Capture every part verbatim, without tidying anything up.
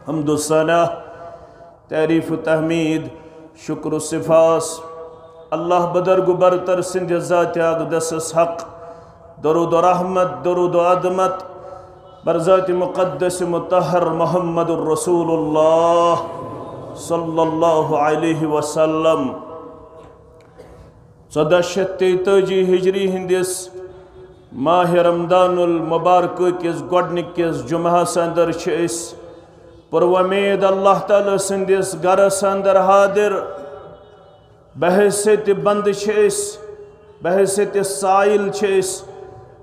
حمد و ثنا، تعریف و تحمید، شکر و سپاس اللہ بدرگ و برتر سند ذات اقدسس حق، درود و رحمت، درود و عظمت بر ذات مقدس مطہر محمد الرسول اللہ صلی اللہ علیہ وسلم۔ ژۄدہ شیٚتھ تیتٲجی ہجری ہندس ماہ رمضان المبارک کس گۄڈنکس جمعہس اندر چھ أسۍ پرومید اللہ تعالی سندس گرس اندر حاضر۔ بحیثیت بندہ چھ أسۍ، بحیثیت سائل چھ أسۍ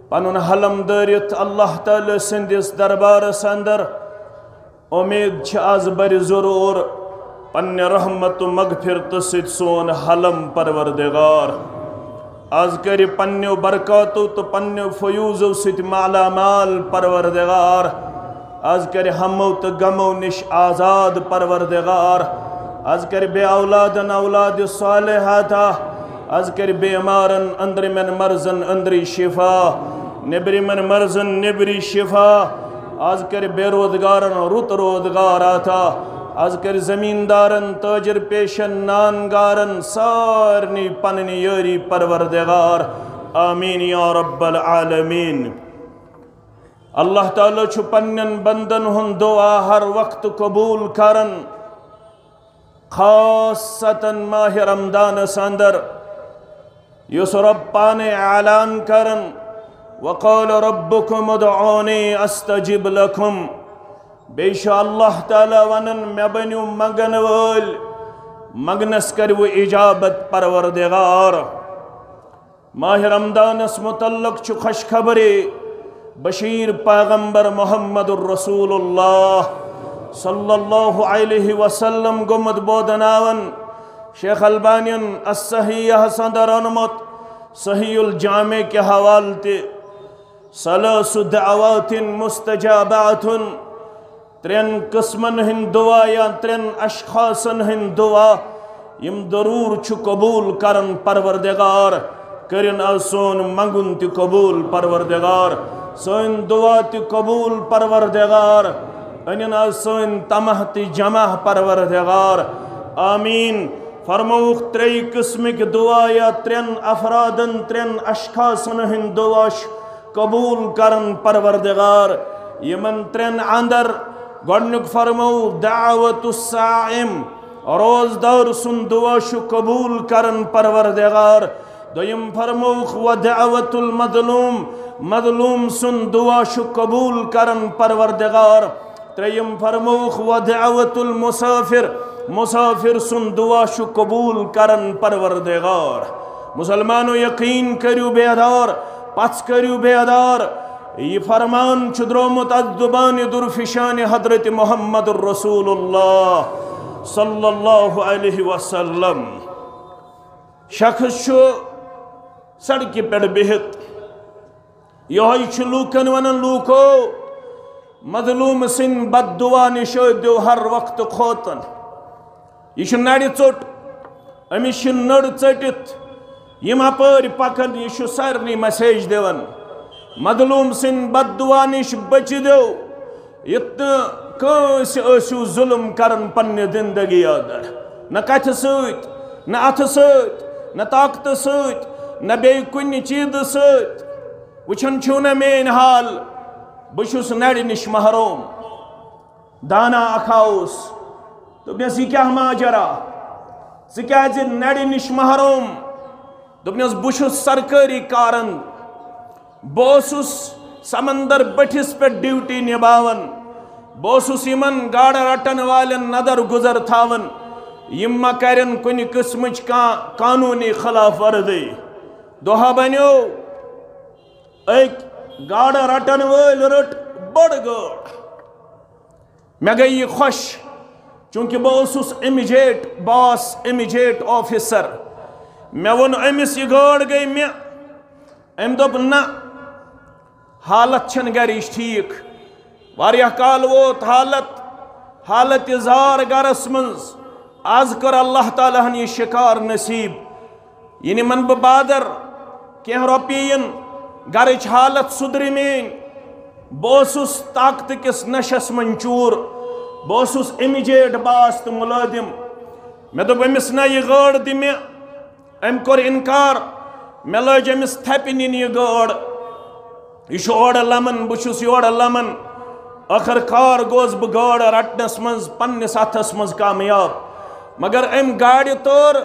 پنن حلم دٲرِتھ اللہ تعالی سندس دربارس اندر۔ امید چھ از بر ضرور پننہ رحمت و مغفرت سۭتۍ سون حلم پروردگار۔ از کر پننیو برکاتو تہٕ پننیو فیوضو سۭتۍ مالا مال پروردگار۔ از کر ہمو تہٕ غمو نش آزاد پروردگار۔ از کر بے اولادن اولاد صالح عطا۔ از کر بیمارن اندرمن مرضن اندری شفا، نیبرمن مرضن نیبری شفا۔ از کر بے روزگارن رُت روزگار عطا۔ از کر زمیندارن، تاجر پیشن، نان گارن سارنی پننی یٲری پروردگار۔ آمین یا رب العالمین۔ اللہ تعالی چھُ پننٮ۪ن بندن ہُنٛد دعا ہر وقت قبول کران، خاصتاً ماہ رمضانس اندر، یُس رب پانے اعلان کران، وقال ربکم ادعونی استجب لکم۔ بیٚیہِ چھُ اللہ تعالیٰ ونان، مےٚ بٔنِو منگن وٲلۍ، منگنس کٔرِو اجابت پروردگار۔ ماہ رمضانس متعلق چھُ خوشخبری بشیر پیغمبر محمد الرسول اللہ صلی اللہ علیہ وسلم گوٚمُت بودناون۔ شیخ البانین الصحیحس اندر اونمُت صحیح الجامع کہِ حوالہٕ تہِ۔ ثلاث دعوات مستجابات، ترٛٮ۪ن قٕسمن ہٕنٛدۍ دعا یا ترٛٮ۪ن اشخاصن ہٕنٛدۍ دعا، یِم ضروٗر چھُ قبوٗل کران پروردگار۔ کٔرِن از سون منگُن تہِ قبوٗل پروردگار، سٲنۍ دعا تہِ قبوٗل پروردگار، أنِن از سٲنۍ طمع تہِ جمع پروردگار۔ آمین۔ فرمووُکھ، ترٛیٚیہِ قٕسمٕکۍ دعا یا ترٛٮ۪ن افرادن، ترٛٮ۪ن اشخاصن ہٕنٛدۍ دعا چھِ قبوٗل کران پروردگار۔ یِمن ترٛٮ۪ن اندر گۄڈنیُک فرموو دعوت الصائم، روزدار سُنٛد دعا چھُ قبوٗل کران پروردگار۔ دوٚیِم فرمووُکھ ودعوت المظلوم، مظلوم سُنٛد دعا چھُ قبوٗل کران پروردگار۔ ترٛیٚیِم فرمووُکھ ودعوت المسافر، مسافر سُنٛد دعا چھُ قبوٗل کران پروردگار۔ مسلمانو، یقین کٔرِو بیدار، پژھ کٔرِو بیدار۔ یہِ فرمان چھُ درٛومُت از زبانِ درفشانِ حضرت محمد الرسول اللہ صلی اللہ علیہ وسلم۔ شخص چھُ سڑکہِ پٮ۪ٹھ بِہِتھ، یہوے چھُ لوٗکن ونان، لوٗکو، مظلوم سٕنٛدۍ بد دعا نِش ٲسۍزیو ہر وقتہٕ کھوژان۔ یہِ چھُ نرِ ژوٚٹ، أمِس چھِ نٔر ژٔٹِتھ۔ یِم اپٲرۍ پکان، یہِ چھُ سارنٕے message دِوان، مظلوم سٕنٛدۍ بد دعا نِش بٔچِو، یِتھ نہٕ کٲنٛسہِ ٲسِو ظُلم کران پننہِ زندگی اندر، نہ کتھِ سۭتۍ، نہ اتھٕ سۭتۍ، نہ طاقتہٕ سۭتۍ، نہ بیٚیہِ کُنہِ چیٖزٕ سۭتۍ۔ وٕچھان چھِو نہ میٲنۍ حال، بہٕ چھُس نرِ نِش محروم۔ دانا اکھ آوُس، دوٚپنس، یہِ کیٛاہ ماجرا؟ ژٕ کیٛازِ نرِ نِش محروم؟ دوٚپنس، بہٕ چھُس سرکٲری کارن، بہٕ اوسُس سمندر بٔٹھِس پٮ۪ٹھ ڈیوٹی نباوان، بہٕ اوسُس یِمن گاڈٕ رٹن والٮ۪ن نظر گُزر تھاوان، یِم ما کرن کُنہِ قٕسمٕچ کانٛہہ قانوٗنی خلاف ورزی۔ دۄہا بنیو، أکۍ گاڈٕ رٹن وٲلۍ رٔٹ بٔڑ گٲڈ۔ مےٚ گٔے یہِ خۄش، چوٗنٛکہِ بہٕ اوسُس immediate boss، immediate officer۔ مےٚ ووٚن أمِس، یہِ گٲڈ گٔے مےٚ۔ أمۍ دوٚپ، نہ، حالت چھَنہٕ گرِچ ٹھیٖک۔ واریاہ کال ووت حالت، حالت زار گرس منٛز۔ از کٔر اللہ تعالیٰ ہن یہِ شکار نصیب۔ یہِ نِمن بہٕ بازر، کینٛہہ رۄپیہِ یِن، گرٕچ حالت سُدرِ میٲنۍ۔ بہٕ اوسُس طاقتہٕ کِس نشس منٛز چوٗر۔ بہٕ اوسُس امیجیٹ باس تہٕ مُلٲزِم۔ مےٚ دوٚپ أمِس، نہ، یہِ گٲڑ دِ مےٚ۔ أمۍ کوٚر اِنکار۔ مےٚ لٲج أمِس تھپہِ نِنۍ یہِ گٲڑ۔ یہِ چھُ اورٕ لَمان، بہٕ چھُس یورٕ لَمان۔ ٲخٕر کار گوس بہٕ گٲڑ رَٹنَس منٛز پنٛنِس اَتھَس منٛز کامیاب۔ مگر أمۍ گاڑِ تٲر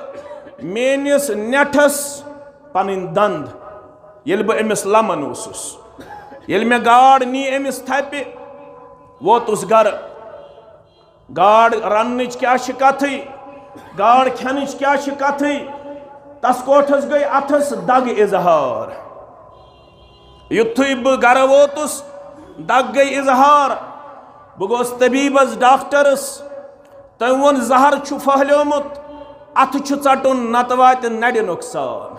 میٛٲنِس نٮ۪ٹھَس پَنٕنۍ دَنٛد، ییٚلہِ بہٕ أمِس لَمان اوسُس۔ ییٚلہِ مےٚ گاڑ نی أمِس تھپہِ، ووتُس گَرٕ۔ گاڑ رننٕچ کیٛاہ چھِ کتھٕے، گاڑ کھٮ۪نٕچ کیٛاہ چھِ کتھٕے، تس کوٹھس گٔے اتھس دگ اظہار۔ یُتھُے بہٕ گرٕ ووتُس، دگ گٔے اظہار۔ بہٕ گوس طبیبس، ڈاکٹرس۔ تٔمۍ ووٚن، زہر چھُ پھٔہلیومُت، اتھٕ چھُ ژٹُن، نتہٕ واتہِ نرِ نۄقصان۔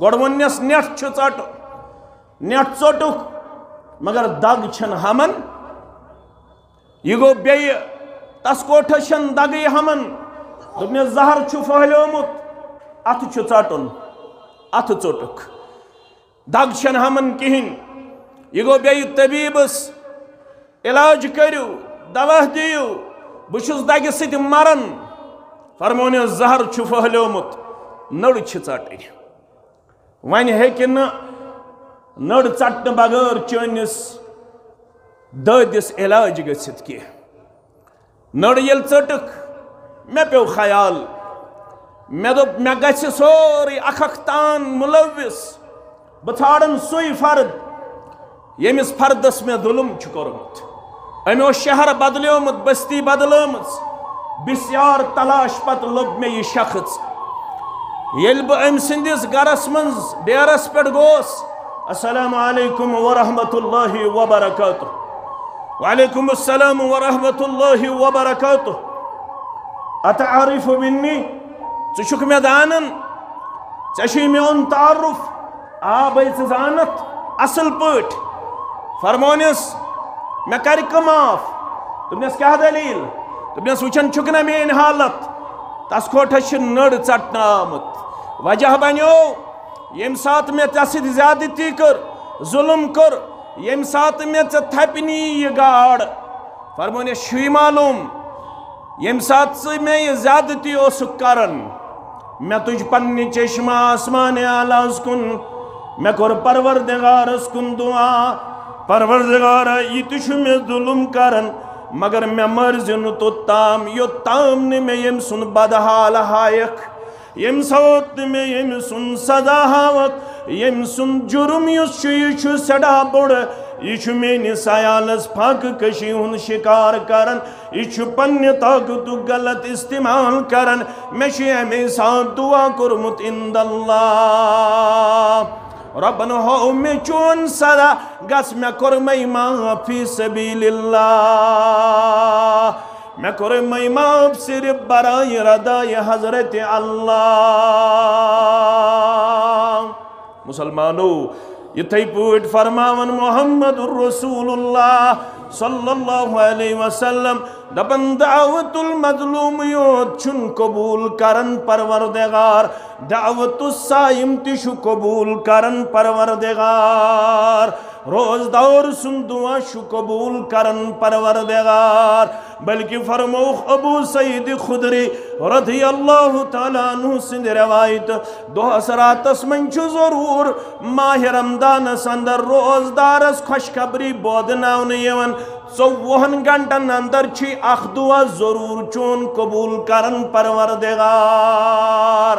گۄڈٕ ووٚننس، نٮ۪ٹھ چھُ ژٹُن، نٮ۪ٹھ ژوٚٹُکھ، مگر دگ چھَنہٕ ہمن۔ یہِ گوٚو بیٚیہِ، تس کوٹھس چھَنہٕ دگٕے ہمن۔ دوٚپنَس، زہر چھُ پھٔہلیومُت، اَتھٕ چھُ ژَٹُن، اَتھٕ ژوٚٹُکھ۔ دگ چھَنہٕ ہمن کِہیٖنۍ۔ یہِ گوٚو بیٚیہِ طبیٖبَس، علاج کٔرِو، دوا دِیِو، بہٕ چھُس دگہِ سۭتۍ مران۔ فرمونَس، زہر چھُ پھٔہلیومُت، نٔڑ چھِ ژَٹٕنۍ۔ وۄنۍ ہیٚکہِ نہٕ نٔڑ ژٹنہٕ بغٲر چٲنِس دٲدِس علاج گٔژھِتھ کینٛہہ۔ نٔڑ ییٚلہِ ژٔٹٕکھ، مےٚ پیوٚو خیال، مےٚ دوٚپ، مےٚ گژھِ سورُے اکھ اکھ تان مُلوِث، بہٕ ژھانڈن سُے فرد، ییٚمِس فردس مےٚ ظُلُم چھُ کوٚرمُت۔ أمۍ اوس شہر بدلیومُت، بستی بدلٲمٕژ۔ بسیار تلاش پتہٕ لوٚب مےٚ یہِ شخص۔ ییٚلہِ بہٕ أمۍ سٕنٛدِس گرس منٛز ڈیرس پٮ۪ٹھ گوس، السلام علیکم ورحمۃ اللہ وبرکاتہ۔ وعلیکم السلام ورحمۃ اللہ وبرکاتہ۔ اتعارف منی؟ ژٕ چھُکھ مےٚ زانان؟ ژےٚ چھُے میون تعارف؟ آ، بے ژٕ زانتھ اصل پٲٹھۍ۔ فرمونس، مےٚ کرِ کہٕ معاف؟ دوٚپنس، کیٛاہ دلیل؟ دوٚپنس، وٕچھان چھُکھ نہ میٲنۍ حالت؟ تس کوٹھس چھِ نٔڑ ژٹنہٕ آمٕژ۔ وجہ بنیو، ییٚمہِ ساتہٕ مےٚ ژےٚ سۭتۍ زیادتی کٔر، ظُلُم کوٚر، ییٚمہِ ساتہٕ مےٚ ژےٚ تھپہِ نی یہِ گاڑ، فرمونس، چھُے معلوم، ییٚمہِ ساتہٕ ژٕ مےٚ یہِ زیادتی اوسُکھ کران، مےٚ تُج پننہِ چشمہٕ آسمان اعلیٰ ہس کُن، مےٚ کوٚر پروردگارس کُن دعا، پروردگارا، یہِ تہِ چھُ مےٚ ظُلُم کران، مگر مےٚ مٲرزِ نہٕ توٚت تام، یوٚت تام نہٕ مےٚ ییٚمہِ سُنٛد بدحال ہایکھ، ییٚمہِ ساتہٕ نہٕ مےٚ ییٚمہِ سُنٛد سزا ہاوکھ، ییٚمہِ سُنٛد جُرُم یُس چھُ، یہِ چھُ سٮ۪ٹھاہ بوٚڑ، یہِ چھُ میٛٲنِس عیالس فاقہٕ کشی ہُنٛد شِکار کران، یہِ چھُ پننہِ طاقتُک غلط استعمال کران۔ مےٚ چھُ اَمے ساتہٕ دعا کوٚرمُت عند اللہ، رۄبن ہٲو مےٚ چون سزا، گژھ مےٚ کوٚرمَے معاف فی سبیل اللہ، مےٚ کوٚرمَے معاف صرف برائے ردائے حضرت اللہ۔ مسلمانو، یِتھے پٲٹھۍ فرماوان محمد رسول اللہ صلی اللہ علیہ وسلم، دپان، دعوت المظلوم یوت چھُنہٕ قبول کران پروردگار، دعوت الصائم تہِ چھُ قبول کران پروردگار، روزدار سُنٛد دعا چھُ قبول کران پروردگار۔ بلکہ فرمووُکھ ابو سعید خدری رضی اللہ تعالیٰ عنہ سٕنٛدِ روایت، دۄہس راتس منٛز چھُ ضروٗر ماہِ رمضانس اندر روزدارس خوشخبری بوزناونہٕ یِوان۔ ژوٚوُہن گھنٹن اندر چھُے اکھ دعا ضروٗر چون قبول کران پروردگار۔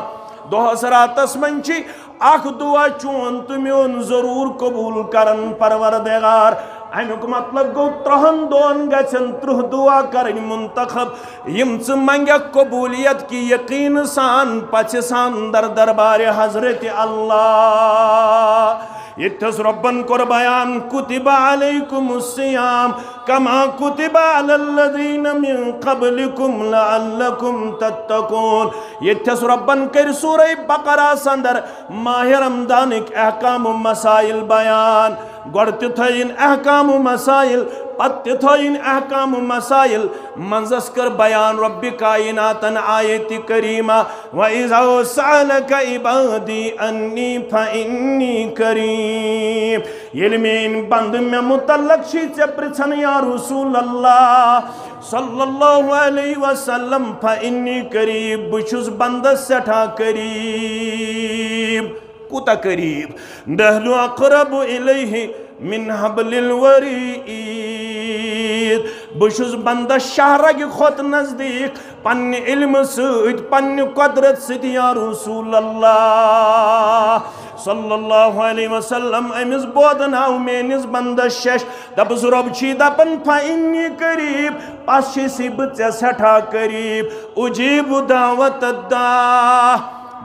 دۄہس راتس منٛز چھُے اکھ دعا چون تہٕ میون ضروٗر قبول کران پروردگار۔ امیُک مطلب گوٚو، ترٛہن دۄہن گژھن ترٛہ دعا کرٕنۍ منتخب، یِم ژٕ منگکھ قبولیت کہِ یقین سان، پژھِ سان در دربارِ حضرت اللہ۔ ییٚتھس رۄبن کوٚر بیان، کتب علیکم الصیام کما کتب علی الذین من قبلکم لعلکم تتقون۔ ییٚتھس رۄبن کٔرۍ سورہ بقرہ اندر ماہِ رمضانٕکۍ احکام و مسائل بیان۔ گۄڈٕ تہِ تھٲیِن احکام و مسائل، پتہٕ تہِ تھٲیِن احکام و مسائل۔ منٛزس کٔر بیان رۄبِ کائناتن آیتِ کریمہ، وَإِذَا سَأَلَكَ عِبَادِي عَنِّي فَإِنِّي قَرِيبٌ۔ ییٚلہِ میٲنۍ بندٕ مےٚ متعلق چھِ ژےٚ پرژھان، یا رسول اللہ صلی اللہ علیہ وسلم، فَإِنِّي قَرِيبٌ، بہٕ چھُس بندس سٮ۪ٹھاہ قریب۔ کوٗتاہ قریب؟ نحن اقرب الیہ من حبل الورید۔ بہٕ چھُس بندس شاہ رگہِ کھۄتہٕ نزدیٖک پننہِ علمہٕ سۭتۍ، پننہِ قدرت سۭتۍ، یا رسول اللہ صلی اللہ علیہ وسلم۔ أمِس بوزناو میٲنِس بندس شش، دپس، رۄب چھی دپان، فَإِنِّی قریب، پس چھُسے بہٕ ژےٚ سٮ۪ٹھاہ قریب، اجیب دعوت الداع۔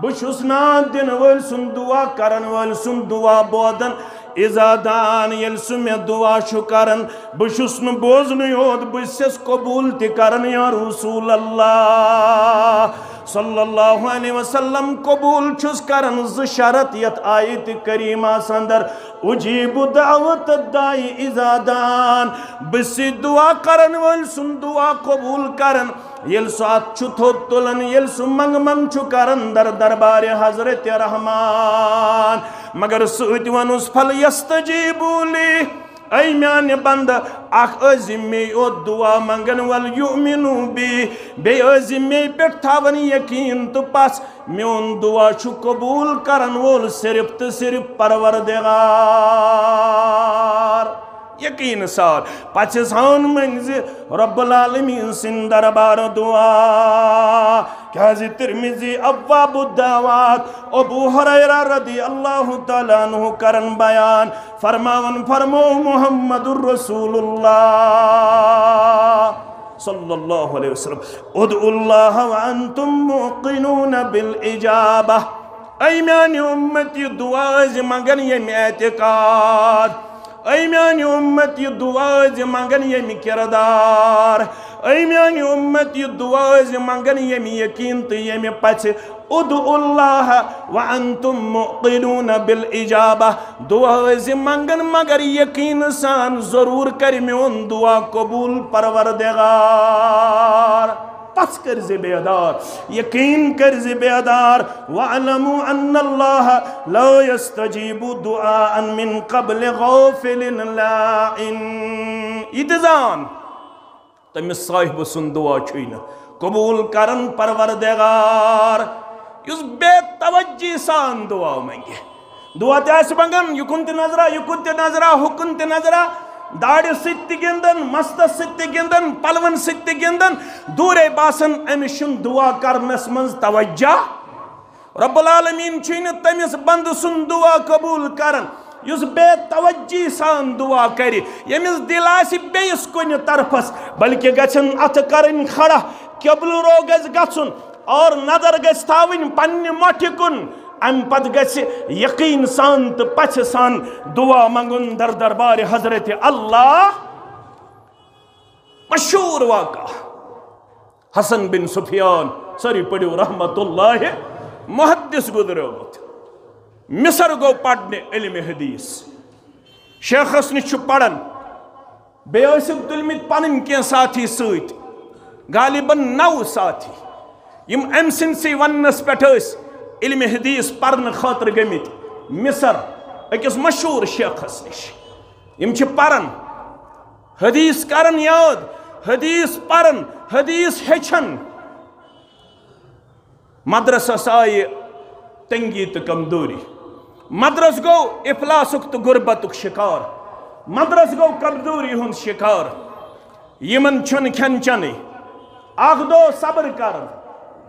بہٕ چھُس ناد دِنہٕ وٲلۍ سُنٛد دُعا کرن وٲلۍ سُنٛد دُعا بوزان۔ اذا دعان، ییٚلہِ سُہ مےٚ دُعا چھُ کران، بہٕ چھُس نہٕ بوزنٕے یوت، بہٕ چھُسس قبوٗل تہِ کران، یا رسول اللہ صلی اللہ علیہ وسلم۔ قبوٗل چھُس کران زٕ شرط یتھ آیتِ کریمس اندر، اجیب دعوت الداع اذا دعان، بہٕ چھُسے دُعا کرن وٲلۍ سُنٛد دُعا قبوٗل کران، ییٚلہِ سُہ اتھ چھُ تھوٚد تُلان، ییٚلہِ سُہ منٛگہٕ منٛگہٕ چھُ کران در دربارِ حضرت رحمان۔ مگر سۭتۍ ووٚنُس، فَلْيَسْتَجِیبُوا لِی، اے میانہِ بندٕ، اکھ ٲسۍ زِ مے یوت دُعا منٛگن، وَلْیُؤْمِنُوا بِی، بیٚیہِ ٲسۍ زِ مے پٮ۪ٹھ تھاوان یقیٖن تہٕ پژھ، میون دُعا چھُ قبوٗل کرن وول صرف تہٕ صرف پروردگار۔ یقیٖن سان پژھِ سان منٛگزِ رب العالمین سٕنٛدِ دربار دُعا۔ کیازِ ترمذی ابواب الدعوات، ابو ہریرہ رضی اللہ تعالیٰ عنہ کرن بیان، فرماون فرمو محمد رسول اللہ صلی اللہ علیہ وسلم، ادعوا اللہ وانتم موقنون بالاجابہ۔ اے میانہِ امت، یہِ دُعا ٲسۍ زِ منٛگان ییٚمہِ اعتقاد۔ اے میانہِ امت، یہِ دُعا ٲسۍ زِ منٛگان ییٚمہِ کردار۔ اے میانہِ امت، یہِ دُعا ٲسۍ زِ منٛگان ییٚمہِ یقیٖن تہٕ ییٚمہِ پژھِ۔ ادعوا اللہ وانتم موقنون بالاجابہ۔ دُعا ٲسۍ زِ منٛگان مگر یقیٖن سان، ضروٗر کرِ میون دُعا قبوٗل پروردگار۔ پژھ کٔرۍ زِ بیدار، یقیٖن کٔرۍ زِ بیدار۔ وَاعْلَمُوا أَنَّ اللَّهَ لَا يَسْتَجِيبُ دُعَاءً مِنْ قَبْلِ غَافِلٍ لَاعٍ۔ یہِ تہِ زان، تٔمِس صاحبہٕ سُنٛد دُعا چھُے نہٕ قبوٗل کران پروردگار، یُس بے توجہی سان دُعا منٛگہِ۔ دُعا تہِ آسہِ منٛگان، یُکُن تہِ نظرا، یُکُن تہِ نظرا، ہُکُن تہِ نظرا، داڑِ سۭتۍ تہِ گِنٛدان، مستس سۭتۍ تہِ گِنٛدان، پلون سۭتۍ تہِ گِنٛدان، دوٗرے باسان، أمِس چھُنہٕ دُعا کرنس منٛز توجہ۔ رب العالمین چھُے نہٕ تٔمِس بندٕ سُنٛد دُعا قبوٗل کران، یُس بے توجہی سان دُعا کرِ، ییٚمِس دِل آسہِ بیٚیِس کُنہِ طرفس، بلکہِ گژھن اتھٕ کرٕنۍ کھڑا، قبلہٕ رو گژھِ گژھُن، اور نظر گژھِ تھاوٕنۍ پننہِ مۄٹھِ کُن۔ امہِ پتہٕ گژھِ یقیٖن سان تہٕ پژھِ سان دُعا منٛگُن در دربارِ حضرت اللہ۔ مشہوٗر واقعہ، حسن بن سفیان، سٲری پٔرِو رحمت اللہ، محدث گُزریومُت، مصر گوٚو پرنہِ علمِ حدیث۔ شیخس نِش چھُ پران، بیٚیہِ ٲسِکھ تُلمٕتۍ پنٕنۍ کینٛہہ ساتھی سۭتۍ، غالباً نو ساتھی، یِم أمۍ سٕنٛدسٕے وننس پٮ۪ٹھ ٲسۍ علمِ حدیث پرنہٕ خٲطرٕ گٔمٕتۍ مصر أکِس مشہوٗر شیخس نِش۔ یِم چھِ پران، حدیث کران یاد، حدیث پران، حدیث ہیٚچھان۔ مدرسس آیہِ تنگی تہٕ کمزوری۔ مدرس گوٚو افلاسُک تہٕ غربتُک شکار۔ مدرس گوٚو کمزوری ہُنٛد شکار۔ یِمن چھُنہٕ کھٮ۪ن چٮ۪نٕے۔ اکھ دۄہ صبر کران،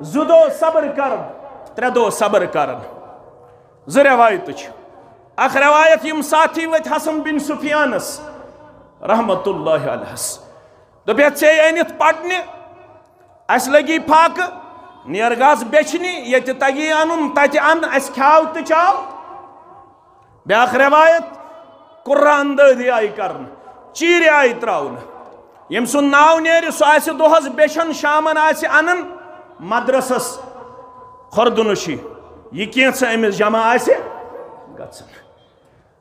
زٕ دۄہ صبر کران، ترٛےٚ دۄہ صبر کران۔ زٕ روایتہٕ چھِ۔ اکھ روایت، یِم ساتھی ؤتھۍ حسن بن سفیانس رحمت اللہ علیہس۔ دوٚپ، "یتھ ژے أنِتھ پرنہِ، اسہِ لگی فاقہٕ، نیر گژھ بیچھنہِ، ییٚتہِ تگی انُن، تتہِ ان، اسہِ کھیاو تہٕ چاو۔" بیاکھ روایت، قرآن دٲدی آیہِ کرنہٕ، چیٖرِ آیہِ تراونہٕ۔ ییٚمۍ سُنٛد ناو نیرِ، سُہ آسہِ دۄہس بیچھان، شامن آسہِ انان مدرسس خۄردُنُشی۔ یہِ کینٛژھا أمِس جمع آسہِ گژھان۔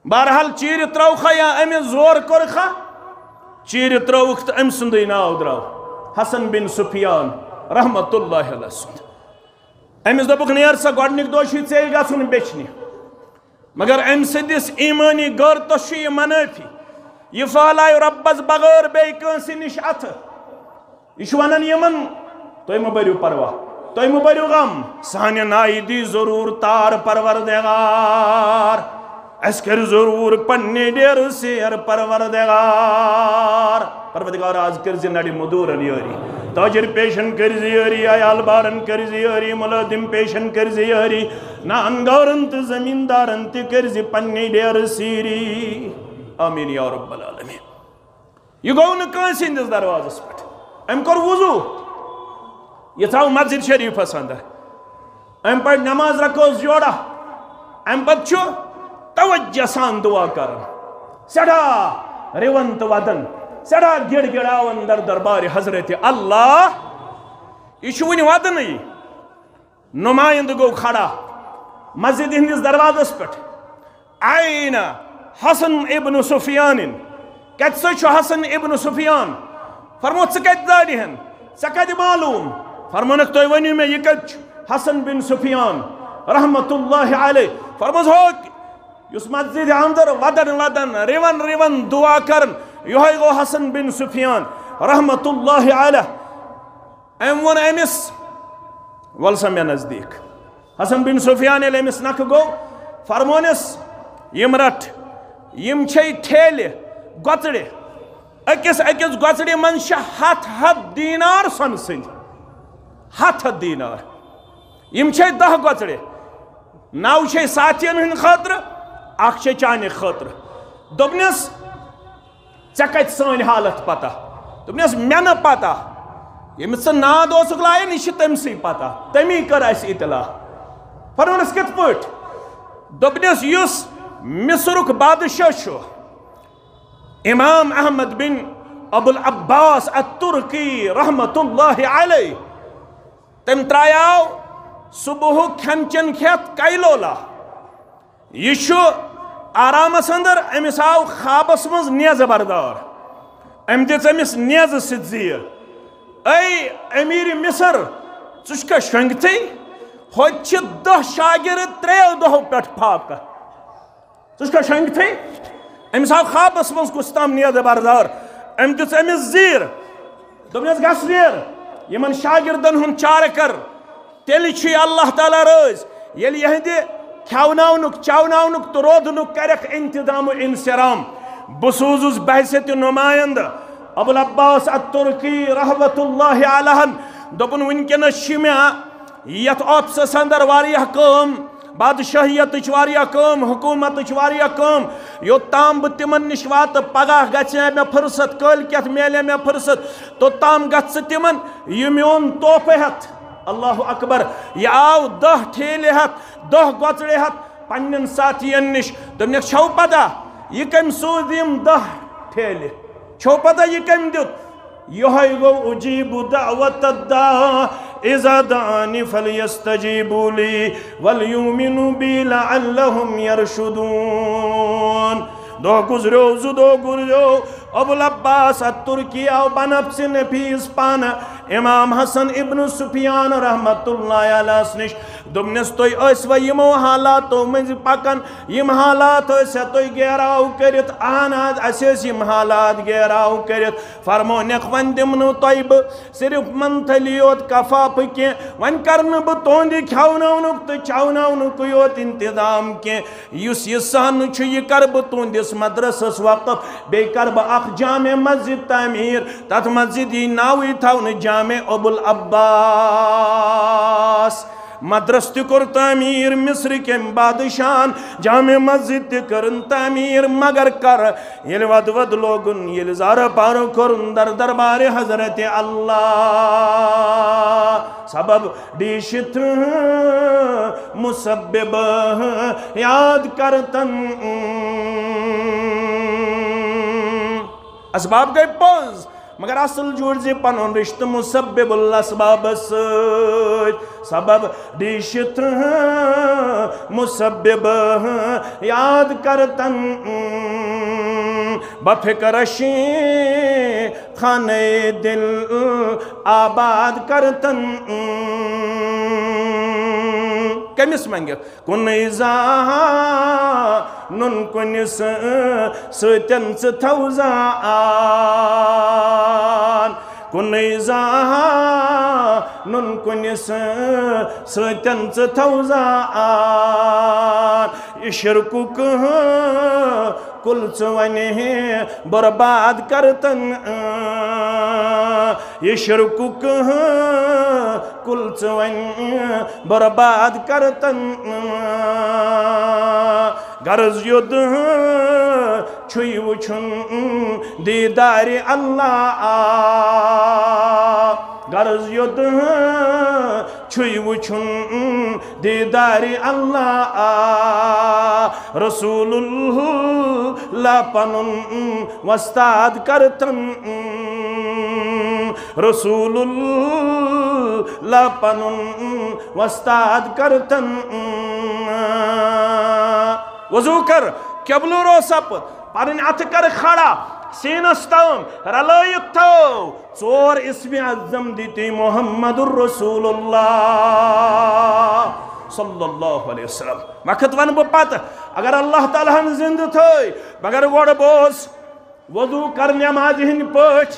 بہرحال، چیٖرِ ترٲوکھا یا أمِس زور کوٚرکھا، چیٖرِ ترٲوٕکھ تہٕ أمۍ سُنٛدُے ناو درٛاو حسن بن سفیان رحمت اللہ علیہ سُنٛد۔ أمِس دوٚپُکھ، "نیر سا، گۄڈٕنِکۍ دۄہ چھُے ژےٚ گژھُن بیچھنہِ، مگر أمۍ سٕنٛدِس ایٖمٲنی غٲرتس چھُ یہِ منٲفی۔ یہِ پھٔہلایہِ رۄبس بغٲر بیٚیہِ کٲنٛسہِ نِش اَتھٕ۔ یہِ چھُ وَنان یِمن، تُہۍ مہٕ بٔرِو پرواہ، تُہۍ مہٕ بٔرِو غم، سانہِ نایہِ دی ضروٗر تار پروردگار۔ اَسہِ کٔرۍ ضروٗر پننہِ ڈیرٕ سیر پروردگار۔ پروردگار، از کٔرۍ زِ نڑِ مدوٗرن یٲری، تاجر پیشن کٔرۍ زِ یٲری، عیال بارن کٔرۍ زِ یٲری، مُلٲزِم پیشن کٔرۍ زِ یٲری، نان گارن تہٕ زمیٖندارن تہِ کٔرۍ زِ پننہِ ڈیرٕ سیٖری۔ آمین یا رب العالمین۔" یہِ گوٚو نہٕ کٲنٛسہِ ہٕنٛدِس دروازس پٮ۪ٹھ۔ أمۍ کوٚر وضو، یہِ ژاو مسجد شریفس اندر۔ أمۍ پرِ نماز رکعت جوڑا۔ اَمہِ پتہٕ چھُ توجہ سان دعا کران، سٮ۪ٹھاہ رِوَن تہٕ وَدَن، سٮ۪ٹھاہ گِڑ گِڑاوان در دربارِ حضرت اللہ۔ یہِ چھُ وُنہِ وَدنٕے۔ نمائندٕ گوٚو کھڑا مسجد ہٕنٛدِس دروازس پٮ۪ٹھ۔ "أين حسن ابن سفيان؟" کتہِ سا چھُ حسن ابن سفیان؟ فرموو، "ژٕ کتہِ زانہِ ہن؟ ژےٚ کتہِ معلوم؟" فرمونکھ، "تُہۍ ؤنِو مےٚ، یہِ کتہِ چھُ حسن بن سفیان رحمت اللہ علیہ؟" فرموس، "ہو، یُس مسجد اندر ودن ودن، رِون رِون دعا کرن، یہوے گوٚو حسن بن سفیان رحمت اللہ علیہ۔" أمۍ ووٚن أمِس، "وَل سا مےٚ نزدیٖک۔" حسن بن سفیان ییٚلہِ أمِس نکھٕ گوٚو، فرمونس، "یِم رٹھ، یِم چھے ٹھیلہِ، گۄژرِ۔ أکِس أکِس گۄژرِ منٛز چھِ ہتھ ہتھ دینار سۄنہٕ سٕنٛدۍ۔ ہتھ ہتھ دینار۔ یِم چھے دَہ گۄژرِ۔ نَو چھے ساتھین ہٕنٛدِ خٲطرٕ، اکھ چھے چانہِ خٲطرٕ۔" دوٚپنس، "ژےٚ کتہِ سٲنۍ حالت پتہ؟" دوٚپنس، "مےٚ نہٕ پتہ، ییٚمِس ژٕ ناد اوسُکھ لایان، یہِ چھِ تٔمۍ سٕے پتہ، تٔمی کٔر اَسہِ اطلاع۔" فرمونس، "کِتھ پٲٹھۍ؟" دوٚپنس، "یُس مصرُک بادشاہ چھُ، امام احمد بن ابو العباس الترکی رحمت اللہ علیہ، تٔمۍ ترٛایاو صبحُک کھٮ۪ن چٮ۪ن کھٮ۪تھ کیلولا۔ یہِ چھُ آرامس اندر، أمِس آو خوابس منٛز نیزٕ بردار۔ أمۍ دِژ أمِس نیزٕ سۭتۍ زیٖر۔ اے امیر مصر، ژٕ چھُکھا شۄنٛگتھٕے؟ ہوٚتہِ چھِ دَہ شاگرد ترٛیٚیو دۄہو پٮ۪ٹھ فاقہٕ۔" ژٕ چھُکھا شۄنٛگتھٕے؟ أمِس آو خوابس منٛز کُس تام نیزٕ بردار، أمۍ دِژ أمِس زیٖر۔ دوٚپنس، "گژھ نیر، یِمن شاگردن ہُنٛد چارٕ کر، تیٚلہِ چھُے اللہ تعالیٰ رٲضۍ، ییٚلہِ یِہنٛدِ کھٮ۪وناونُک، چاوناونُک تہٕ روزنُک کرکھ انتظام و انصرام۔" بہٕ سوٗزُس بحیثیت نمایندٕ ابو العباس الترکی رحمت اللہ علیہن۔ دوٚپُن، "وٕنکیٚنس چھِ مےٚ یتھ آفسس اندر واریاہ کٲم، بادشاہیتٕچ واریاہ کٲم، حکومتٕچ واریاہ کٲم۔ یوٚت تام بہٕ تِمن نِش واتہٕ، پگاہ گژھِ ہا مےٚ فرصت، کٲلۍ کٮ۪تھ میلہِ ہا مےٚ فرصت، توٚت تام گژھ ژٕ تِمن یہِ میون تحفہٕ ہٮ۪تھ۔" اللہ اکبر۔ یہِ آو دَہ ٹھیلہِ ہٮ۪تھ، دَہ گۄژرِ ہٮ۪تھ پننٮ۪ن ساتھین نِش۔ دوٚپنکھ، "چھو پتہ، یہِ کٔمۍ سوٗز یِم دَہ ٹھیلہِ؟ چھو پتہ، یہِ کٔمۍ دیُت؟ یہوے گوٚو، اجیب دعوت الداع اذا دعانی فلیستجیبوا لی ولیؤمنوا بی لعلہم یرشدون۔" دۄہ گُزریو، زٕ دۄہ گُزریو، ابو العباس الترکی آو بنفسِ نفیس پانہٕ امام حسن ابن سفیان رحمت اللہ علیہس نِش۔ دوٚپنس، "تُہۍ ٲسوا یِمو حالاتو مٔنٛزۍ پکان؟ یِم حالات ٲسیا تُہۍ گیراو کٔرِتھ؟" "اہن حظ، اسہِ ٲسۍ یِم حالات گیراو کٔرِتھ۔" فرمونکھ، "وۄنۍ دِمہٕ نہٕ تۄہہِ بہٕ صرف منتھلی یوت کفافہٕ کینٛہہ، وۄنۍ کرٕ نہٕ بہٕ تُہنٛدِ کھٮ۪وناونُک تہٕ چاوناونُکُے یوت انتظام کینٛہہ۔ یُس یہِ صحنہٕ چھُ، یہِ کرٕ بہٕ تُہنٛدِس مدرسس وقف، بیٚیہِ کرٕ بہٕ اکھ جامع مسجد تعمیٖر، تتھ مسجد یی ناوٕے تھاونہٕ جامع ابو العباس۔" مدرسہٕ تہِ کوٚر تعمیٖر مصرٕ کٮ۪ن بادشاہن، جامع مسجد تہِ کٔرٕن تعمیٖر، مگر کر؟ ییٚلہِ ودٕ ودٕ لوگُن، ییٚلہِ زارٕ پارٕ کوٚرُن در دربارِ حضرت اللہ، سبب ڈیشت مسبب یاد کرتن۔ اسباب گٔے پوٚز، مگر اصل جوڑ زِ پنُن رشتہٕ مسبب الاسبابس سۭتۍ۔ سبب ڈیشت مسبب یاد کرتن۔ بفکرشی خانہ دل آباد کرتن۔ کٔمِس منٛگِتھ؟ کُنُے زانُن کُنِس سۭتٮ۪ن ژٕ تھاو زان، کُنُے زانُن کُنِس سۭتٮ۪ن ژٕ تھاو زان۔ یہِ شرکُک کُل ژٕ وَنہِ برباد کرتن، یہِ شرکُک کُل ژٕ وَنہِ برباد کرتن۔ غرض یوٚت چھُے وٕچھُن دیٖدارِ اللہ۔ غرض یوٚت چھُے وٕچھُن دیٖدارِ اللہ۔ رسول اللہ پنُن وۄستاد کرتن، رسول اللہ پنُن وۄستاد کرتن۔ وضو کر، قبلہٕ رو سپُد، پنٕنۍ اتھٕ کر کھڑا سیٖنس تام، رلٲیِتھ تھٲو۔ ژور اسمِ اعظم دِتۍ محمد رسول اللہ صلی اللہ علیہ وسلم۔ وقت ونہٕ بہٕ پتہٕ، اگر اللہ تعالیٰ ہن زندٕ تھٲے، مگر گۄڈٕ بوز، وضو کر نمازِ ہٕنٛدۍ پٲٹھۍ۔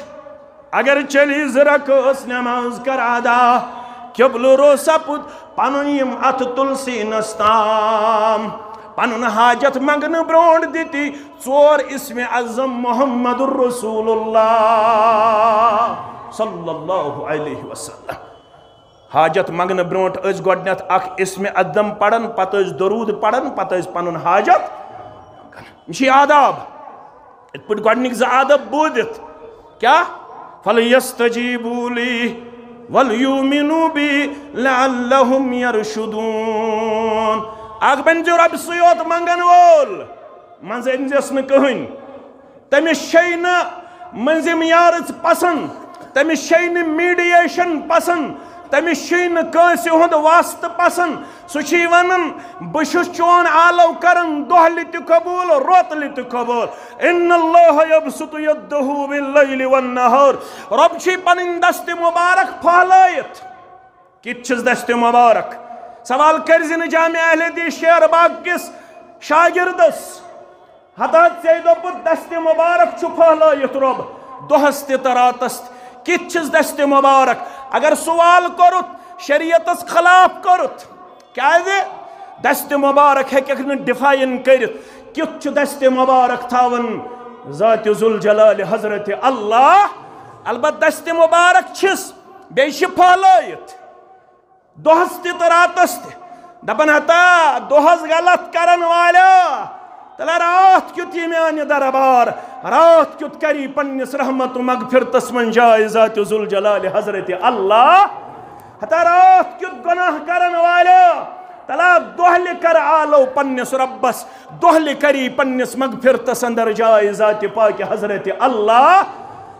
اگر چلی زٕ رکٲژ نماز کر ادا، قبلہٕ رو سپُد، پنُن یِم اتھٕ تُل سیٖنس تام، پنُن حاجت منگنہٕ برونٹھ دِتی ژور اسمِ اعظم محمد رسول اللہ صلی اللہ علیہ وسلم۔ حاجت منگنہٕ برونٹھ ٲسۍ گۄڈٕنیتھ اکھ اسمِ اعظم پران، پتہٕ ٲسۍ درود پران، پتہٕ ٲسۍ پنُن حاجت منگان۔ یِم چھِ آداب۔ یِتھ پٲٹھۍ گۄڈٕنِکۍ زٕ آداب بوٗزِتھ، کیٛاہ؟ فَلْيَسْتَجِيبُوا لِي وَلْيُؤْمِنُوا بِي لَعَلَّهُمْ يَرْشُدُونَ۔ اکھ بنزِ رۄبہِ سٕے یوت منگن وول، منٛزٕ أنزٮ۪س نہٕ کٕہٕنۍ۔ تٔمِس چھے نہٕ مٔنٛزِم یارٕژ پسنٛد، تٔمِس چھے نہٕ میڈیشن پسنٛد، تٔمِس چھُے نہٕ کٲنٛسہِ ہُنٛد واسطہٕ پسنٛد۔ سُہ چھُے ونان، بہٕ چھُس چون آلو کران دۄہلہِ تہِ قبوٗل، روتلہِ تہِ قبوٗل۔ ان اللہ یبسط یدہ باللیل والنہار۔ رۄب چھُے پنٕنۍ دستِ مبارک پھہلٲیِتھ۔ کِتھ چھِس دستِ مبارک؟ سوال کٔرزِ نہٕ جامع اہل حدیث شیر باغ کِس شاگردس۔ ہتا ژےٚ دوٚپُتھ دستِ مبارک چھُ پھہلٲیِتھ رۄب دۄہس تہِ تہٕ راتس تہِ۔ کِتھ چھِس دستِ مبارک؟ اگر سوال کوٚرُتھ، شریعتس خلاف کوٚرُتھ، کیازِ؟ دستِ مبارک ہیٚککھ نہٕ ڈیفائن کٔرِتھ۔ کیُتھ چھُ دستِ مبارک تھاوان ذاتِ ذوالجلال حضرت اللہ؟ البتہ دستِ مبارک چھِس، بیٚیہِ چھِ پھہلٲیِتھ۔ دۄہس تہِ تہٕ راتس تہِ۔ دپان ہتا دۄہس غلط کرن والیا، تلہ راتھ کیُتھ یہِ میانہِ دربار، راتھ کیُتھ کری پننِس رحمت و مغفرتس منٛز جاے ذاتِ ذوالجلال حضرت اللہ۔ ہتا راتھ کیُتھ گناہ کرن والیا، تلہ دۄہلہِ کر آلو پننِس رۄبس، دۄہلہِ کری پننِس مغفرتس اندر جاے ذاتِ پاک حضرت اللہ۔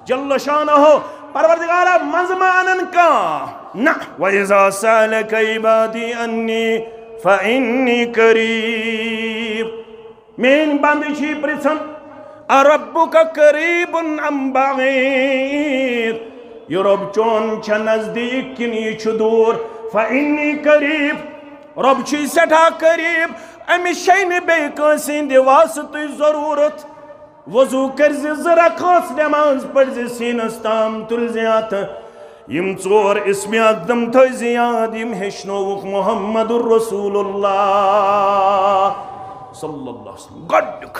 جل شانہ، پروردگارا، منٛزٕ ما انن کانٛہہ؟ نہ۔ وَإِذَا سَأَلَكَ عِبَادِي عَنِّي فَإِنِّي قَرِيبٌ۔ میٲنۍ بندٕ چھِ پرژھان، أَرَبُّكَ قَرِيبٌ أَمْ بَعِيدٌ؟ یہِ رۄب چون چھا نزدیٖک کِنہٕ یہِ چھُ دوٗر؟ فَإِنِّي قَرِيبٌ۔ رۄب چھُے سٮ۪ٹھاہ قریب، أمِس چھے نہٕ بیٚیہِ کٲنٛسہِ ہِنٛدِ واسطٕچ ضروٗرت۔ وضو کٔرزِ، زٕ رکٲژ نماز پٔرزِ، سیٖنس تام تُلزِ اتھٕ۔ یِم ژور اسمِ اعظم تھٲیزِ یاد، یِم ہیٚچھنووُکھ محمد رسول اللہ صلی اللہ علیہ وسلم۔ گۄڈٕنیُک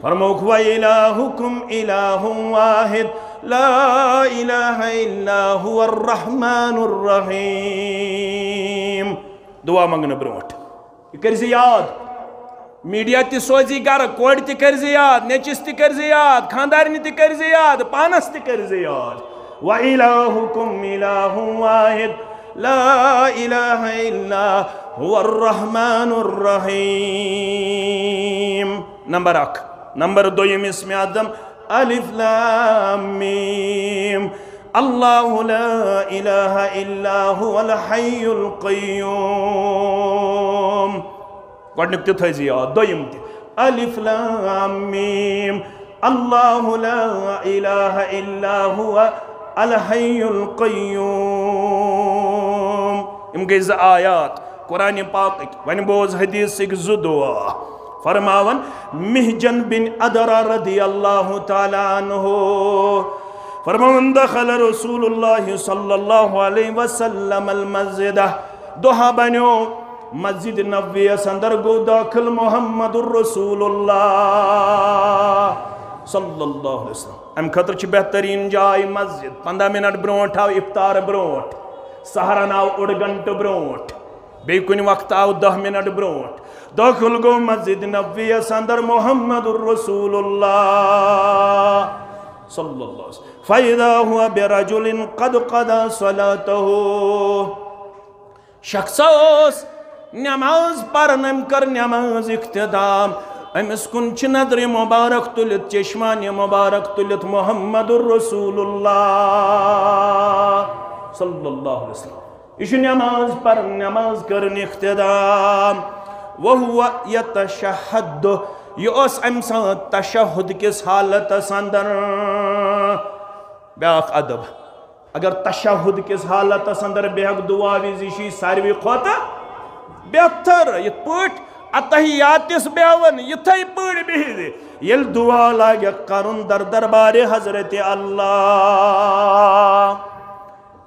فرمووُکھ، وَإِلَٰهُكُمْ إِلَٰهٌ وَاحِدٌ لَا إِلَٰهَ إِلَّا هُوَ الرَّحْمَٰنُ الرَّحِيمُ۔ دُعا منٛگنہٕ برونٛٹھ۔ یہِ کٔرزِ یاد۔ میڈیا تہِ سوزِ گرٕ، کورِ تہِ کٔرزِ یاد، نیٚچِس تہِ کٔرزِ یاد، خاندارنہِ تہِ کٔرزِ یاد، پانس تہِ کٔرزِ یاد۔ وَإِلَٰهُكُمْ إِلَٰهٌ وَاحِدٌ لَا إِلَٰهَ إِلَّا هُوَ الرَّحْمَٰنُ الرَّحِيمُ۔ نمبر اکھ۔ نمبر دوٚیِم اسمِ اعظم، الف لام میم۔ اللہ لا الہ الا هو الحی القیوم۔ گۄڈٕنیُک تہِ تھٲیزِ یاد، دوٚیِم تہِ۔ الف لام میم۔ الله لا إله إلا هو الحي القيوم۔ یِم گٔے زٕ آیات قرآن پاکٕکۍ۔ وۄنۍ بوز حدیثٕکۍ زٕ دعا۔ فرماوان محجن بن عدرہ رضی اللہ تعالیٰ عنہ فرماوان، دخل رسول اللہ صلی اللہ علیہ وسلم المسجد۔ دۄہا بنیو مسجد نبویس اندر گوٚو داخل محمد الرسول اللہ صلی اللہ علیہ وسلم۔ امہِ خٲطرٕ چھِ بہتریٖن جاے مسجد۔ پنٛداہ منٹ برونٛٹھ آو افطار برونٛٹھ، سحرن آو اوٚڑ گھنٹہٕ برونٛٹھ، بیٚیہِ کُنہِ وقتہٕ آو دَہ منٹ برونٛٹھ۔ دٲخل گوٚو مسجد نبویس اندر محمد الرسول اللہ صلی اللہ علیہ وسلم۔ فإذا هو برجل قد قضى صلاته۔ شخص اوس نماز پران، أمۍ کٔر نماز اختتام۔ أمِس کُن چھِ نظرِ مبارک تُلِتھ، چشمانِ مبارک تُلِتھ محمد الرسول اللہ صلی اللہ علیہ وسلم۔ یہِ چھُ نماز پران، نماز کٔرٕن اختتام۔ وهو يتشهد۔ یہِ اوس اَمہِ ساتہٕ تشہد کِس حالتس اندر۔ بیاکھ ادب، اگر تشہد کِس حالتس اندر بیہکھ دعا وِزِ، یہِ چھُ ساروی کھۄتہٕ بہتر۔ یِتھ پٲٹھۍ اتحیاتس بیہون، یِتھے پٲٹھۍ بِہِتھ ییٚلہِ دعا لاگکھ کرُن در دربارِ حضرت اللہ۔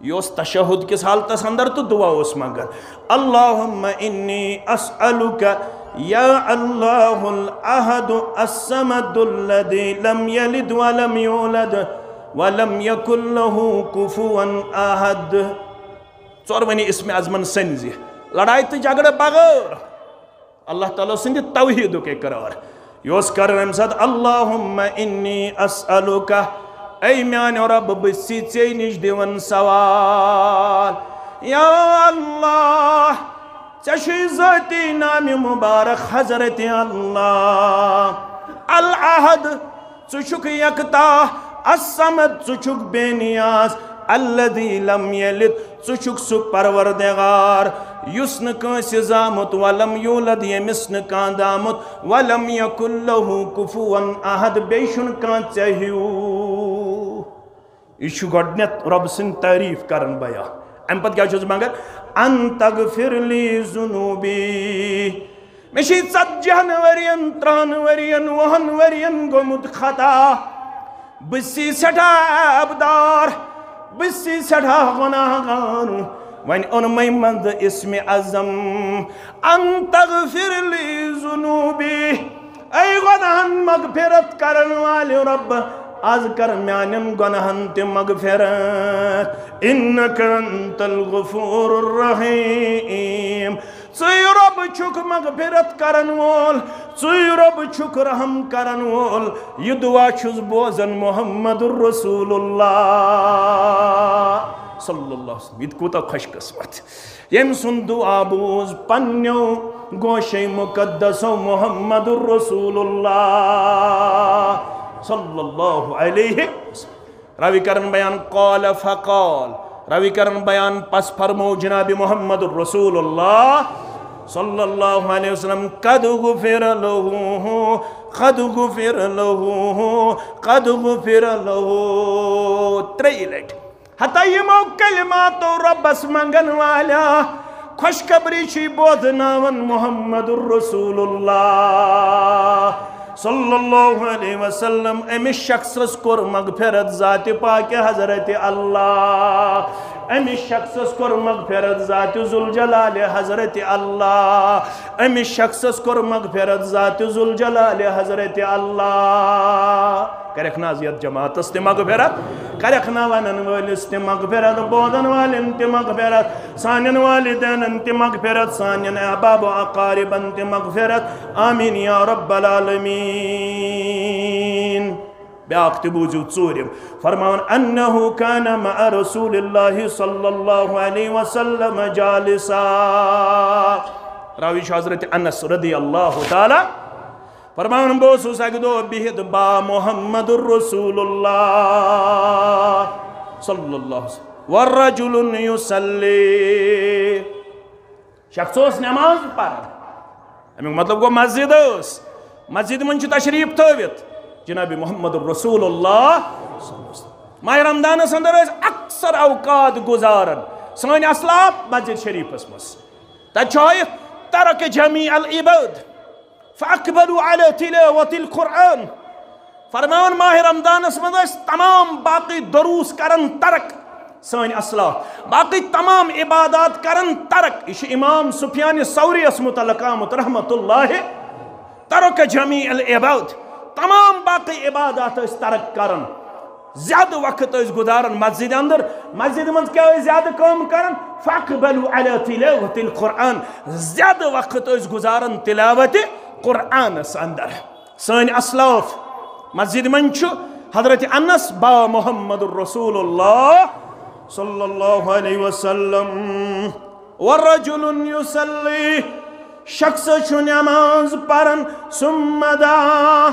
یہِ اوس تشہد کِس حالتس اندر تہٕ دعا اوس منگان، اللہم انی اسألک یا اللہ الاحد الصمد الذی لم یلد ولم یولد ولم یکن لہ کفوا احد۔ ژورؤنی اسمِ اعظمن سٔنزِ لڑایہِ تہٕ جھگڑٕ بغٲر اللہ تعالیٰ سٕنٛدِ توحیٖدُک اقرار۔ یہِ اوس کران اَمہِ ساتہٕ، اللہم انی اسألک، اے میانہِ رۄب، بہٕ چھُسے ژےٚ نِش دِوان سوال۔ یا اللہ، ژےٚ چھُے ذٲتی نامِ مبارک حضرت اللہ، الاحد، ژٕ چھُکھ یکتا، الصمد، ژٕ چھُکھ بے نیاز، الذی لم یلد، ژٕ چھُکھ سُہ پروردگار یُس نہٕ کٲنٛسہِ زامُت، ولم یولد، ییٚمِس نہٕ کانٛہہ زامُت، ولم یکن لہ کفوا احد، بیٚیہِ چھُنہٕ کانٛہہ ژےٚ ہیوٗ۔ یہِ چھُ گۄڈٕنیتھ رۄب سٕنٛز تعریٖف کران بیان۔ اَمہِ پتہٕ کیٛاہ چھُس منٛگان؟ ان تغفر لی ذنوبی، مےٚ چھِ ژتجی ہن ؤرین، ترٛہن ؤرین، وُہن ؤرین گوٚمُت خطا۔ بہٕ چھُسے سٮ۪ٹھاہ عیبدار، بہٕ چھُسے سٮ۪ٹھاہ گۄناہ گار۔ وۄنۍ اوٚن مےٚ منٛزٕ اسمِ اعظم، ان تغفر لی ذنوبی۔ اے گۄناہن مغفرت کرن والہِ رۄب، از کر میانٮ۪ن گۄناہن تہِ مغفرت۔ انک انت الغفور الرحیم۔ ژٕے رۄب چھُکھ مغفرت کرن وول، ژٕے رۄب چھُکھ رحم کرن وول۔ یہِ دعا چھُس بوزان محمد رسول اللہ صلی اللہ علیہ وسلم۔ یہِ تہِ کوٗتاہ خۄش قسمت، ییٚمۍ سُنٛد دعا بوٗز پننیو گوشے مقدسو محمد رسول اللہ صلی اللہ علیہ وسلم۔ راوی کرن بیان، قال فقال۔ راوی کرن بیان، پس فرمو جناب محمد رسول اللہ صلی اللہ علیہ وسلم، قد غفر لہ، قد غفر لہ، قد غفر لہ۔ ترٛیٚیہِ لٹہِ۔ ہتا یِمو کلماتو رۄبس منگن والیا خوشخبری چھِ بوزناوان محمد رسول اللہ صلی اللہ علیہ وسلم۔ أمِس شخصس کوٚر مغفرت ذاتِ پاکِ حضرت اللہ۔ أمِس شخصس کوٚر مغفرت ذاتِ ذوالجلالِ حضرت اللہ۔ أمِس شخصس کوٚر مغفرت ذاتِ ذوالجلالِ حضرت اللہ۔ کرکھ نہ از یتھ جماعتس تہِ مغفرت؟ کرکھ نہ ونن وٲلِس تہِ مغفرت، بوزن والٮ۪ن تہِ مغفرت، سانٮ۪ن والدینن تہِ مغفرت، سانٮ۪ن احباب و اقاربن تہِ مغفرت؟ آمین یا رب العالمین۔ بیاکھ تہِ بوٗزِو ژوٗرِم۔ فرماوان، انہ کان مع رسول اللہ صلی اللہ علیہ وسلم جالسا۔ راوی چھُ حضرت انس رضی اللہ تعالیٰ فرماوان، بہٕ اوسُس اکہِ دۄہ بِہِتھ با محمد رسول اللہ صلی اللہ علیہ وسلم، ورجل یصلی۔ شخص اوس نماز پران۔ امیُک مطلب گوٚو مسجد ٲس، مسجد منٛز چھُ تشریف تھٲوِتھ، جناب محمد رسول اللہ۔ ماہ رمضانس اندر ٲسۍ اکثر اوقات گزاران سٲنۍ اسلاف مسجد شریفس منٛز۔ تتہِ چھُ ہٲیِتھ، "ترک جمیع العباد فاقبلوا علی تلاوت القرآن"۔ فرماوان، ماہ رمضانس منٛز ٲسۍ تمام باقی دروس کران ترک سٲنۍ اسلاف، باقی تمام عبادات کران ترک۔ یہِ چھُ امام سفیان ثوریس متعلق آمُت رحمت اللہ۔ ترک جمیع العباد، تمام باقی عبادات ٲسۍ ترک کران، زیادٕ وقت ٲسۍ گزاران مسجد اندر۔ مسجد منٛز کیٛاہ ٲسۍ زیادٕ کٲم کران؟ فاقبلوا علی تلاوت القرآن، زیادٕ وقت ٲسۍ گزاران تلاوت قرآنس اندر۔ سٲنۍ اسلاف مسجد منٛز چھُ حضرت انس با محمد رسول اللہ صلی اللہ علیہ وسلم۔ ورجل یصلی، شخص چھُ نماز پران، ثم دعا،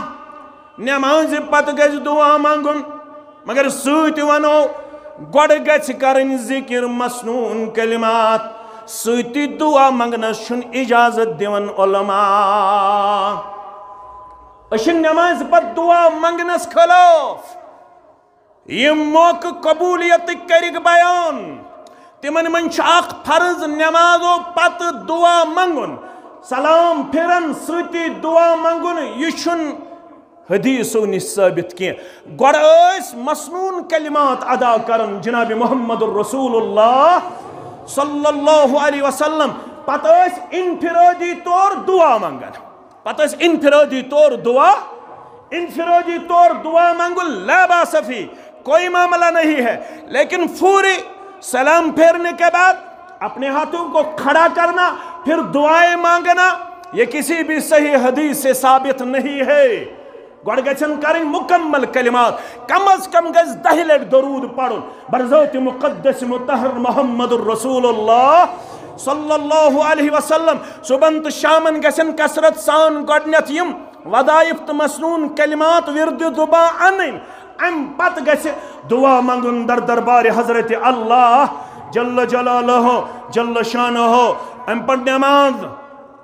نمازِ پتہٕ گژھِ دعا منٛگُن، مگر سۭتۍ ونو، گۄڈٕ گژھِ کرٕنۍ ذکر مسنون کلمات، سۭتی دعا منٛگنس چھُنہٕ اجازت دِوان علماء۔ أسۍ چھِ نمازِ پتہٕ دعا منٛگنس خلاف۔ یِم موقعہٕ قبولیتٕکۍ کٔرِکھ بیان۔ تِمن منٛز چھُ اکھ فرض نمازو پتہٕ دعا منٛگُن، سلام پھِرن سۭتی دعا منٛگُن۔ یہِ چھُنہٕ حدیثو نِش ثٲبت کینٛہہ۔ گۄڈٕ ٲسۍ مسنون کلمات ادا کران جناب محمد رسول اللہ صلی اللہ علیہ وسلم، پتہٕ ٲسۍ انفرادی طور دعا منٛگان۔ پتہٕ ٲسۍ انفرادی طور دعا، انفرادی طور دعا منٛگُن، لا باس فی، کوئی معاملہ نہیں ہے، لیکن پوری سلام پھیرنے کے بعد اپنے ہاتھوں کو کھڑا کرنا، پھر دعائیں مانگنا، یہ کسی بھی صحیح حدیث سے ثابت نہیں ہے۔ گۄڈٕ گژھن کرٕنۍ مکمل کلمات، کم از کم گژھِ دہہِ لٹہِ درود پرُن بر ذات مقدس مطہر محمد رسول اللہ صلی اللہ علیہ وسلم۔ صبحن تہٕ شامن گژھن کثرت سان گۄڈنیتھ یِم وظائف تہٕ مسنون کلمات ورد زبان انٕنۍ۔ امہِ پتہٕ گژھِ دعا منٛگُن در دربار حضرت اللہ جل جلالہ، جل شانہ۔ امہِ پتہٕ نماز،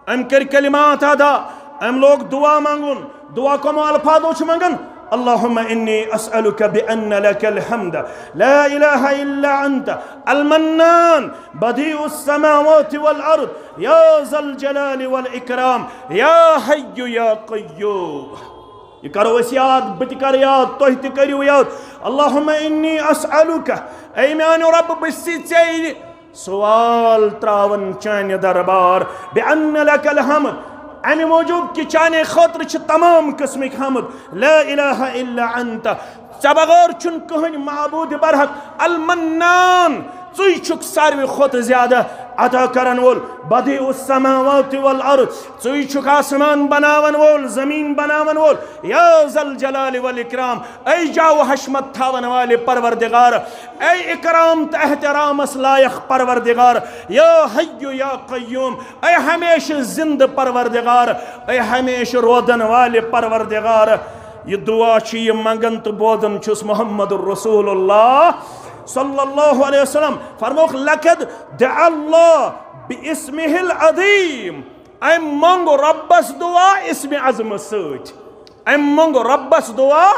امہِ کٔرۍ کلمات ادا، امہِ لوگ دعا منٛگُن۔ دعا کمو الفاظو چھُ منٛگان؟ اللهم إني أسألك بأن لك الحمد لا إله إلا أنت المنان بديع السماوات والأرض يا ذا الجلال والإكرام يا حي يا قيوم۔ یہِ کرو أسۍ یاد، بہٕ تہِ کرٕ یاد، تُہۍ تہِ کٔرِو یاد۔ اللهم إني أسألك، اے میانیو رب، بہٕ چھُسے ژےٚ سوال تراون چانہِ دربار، بأن لك الحمد، امہِ موٗجوٗب کہِ چانے خٲطرٕ چھِ تمام قٕسمٕکۍ حمد، لا إله إلا أنت، ژےٚ بغٲر چھُنہٕ کٕہٕنۍ معبوٗد برحق، المنان، ژٕے چھُکھ ساروی کھۄتہٕ زیادٕ عطا کرن وول، بدیع السماوات والارض، ژٕے چھُکھ آسمان بناون وول، زمین بناون وول، یا ذا الجلال والاکرام، اے جاہ و حشمت تھاون والے پروردگار، اے اکرام تہٕ احترامس لایق پروردگار، یا حی یا قیوم، اے ہمیشہ زندہ پروردگار، اے ہمیشہ رودن والے پروردگار۔ یہ دعا چھُ، یہ منگن تہٕ بوزان چھُس محمد رسول اللہ صلی اللہ علیہ وسلم۔ فرموکھ، لقد دعا اللہ باسمہ العظیم۔ أمۍ منٛگ رۄبس دعا اسمِ عظمت سۭتۍ۔ أمۍ منٛگ رۄبس دعا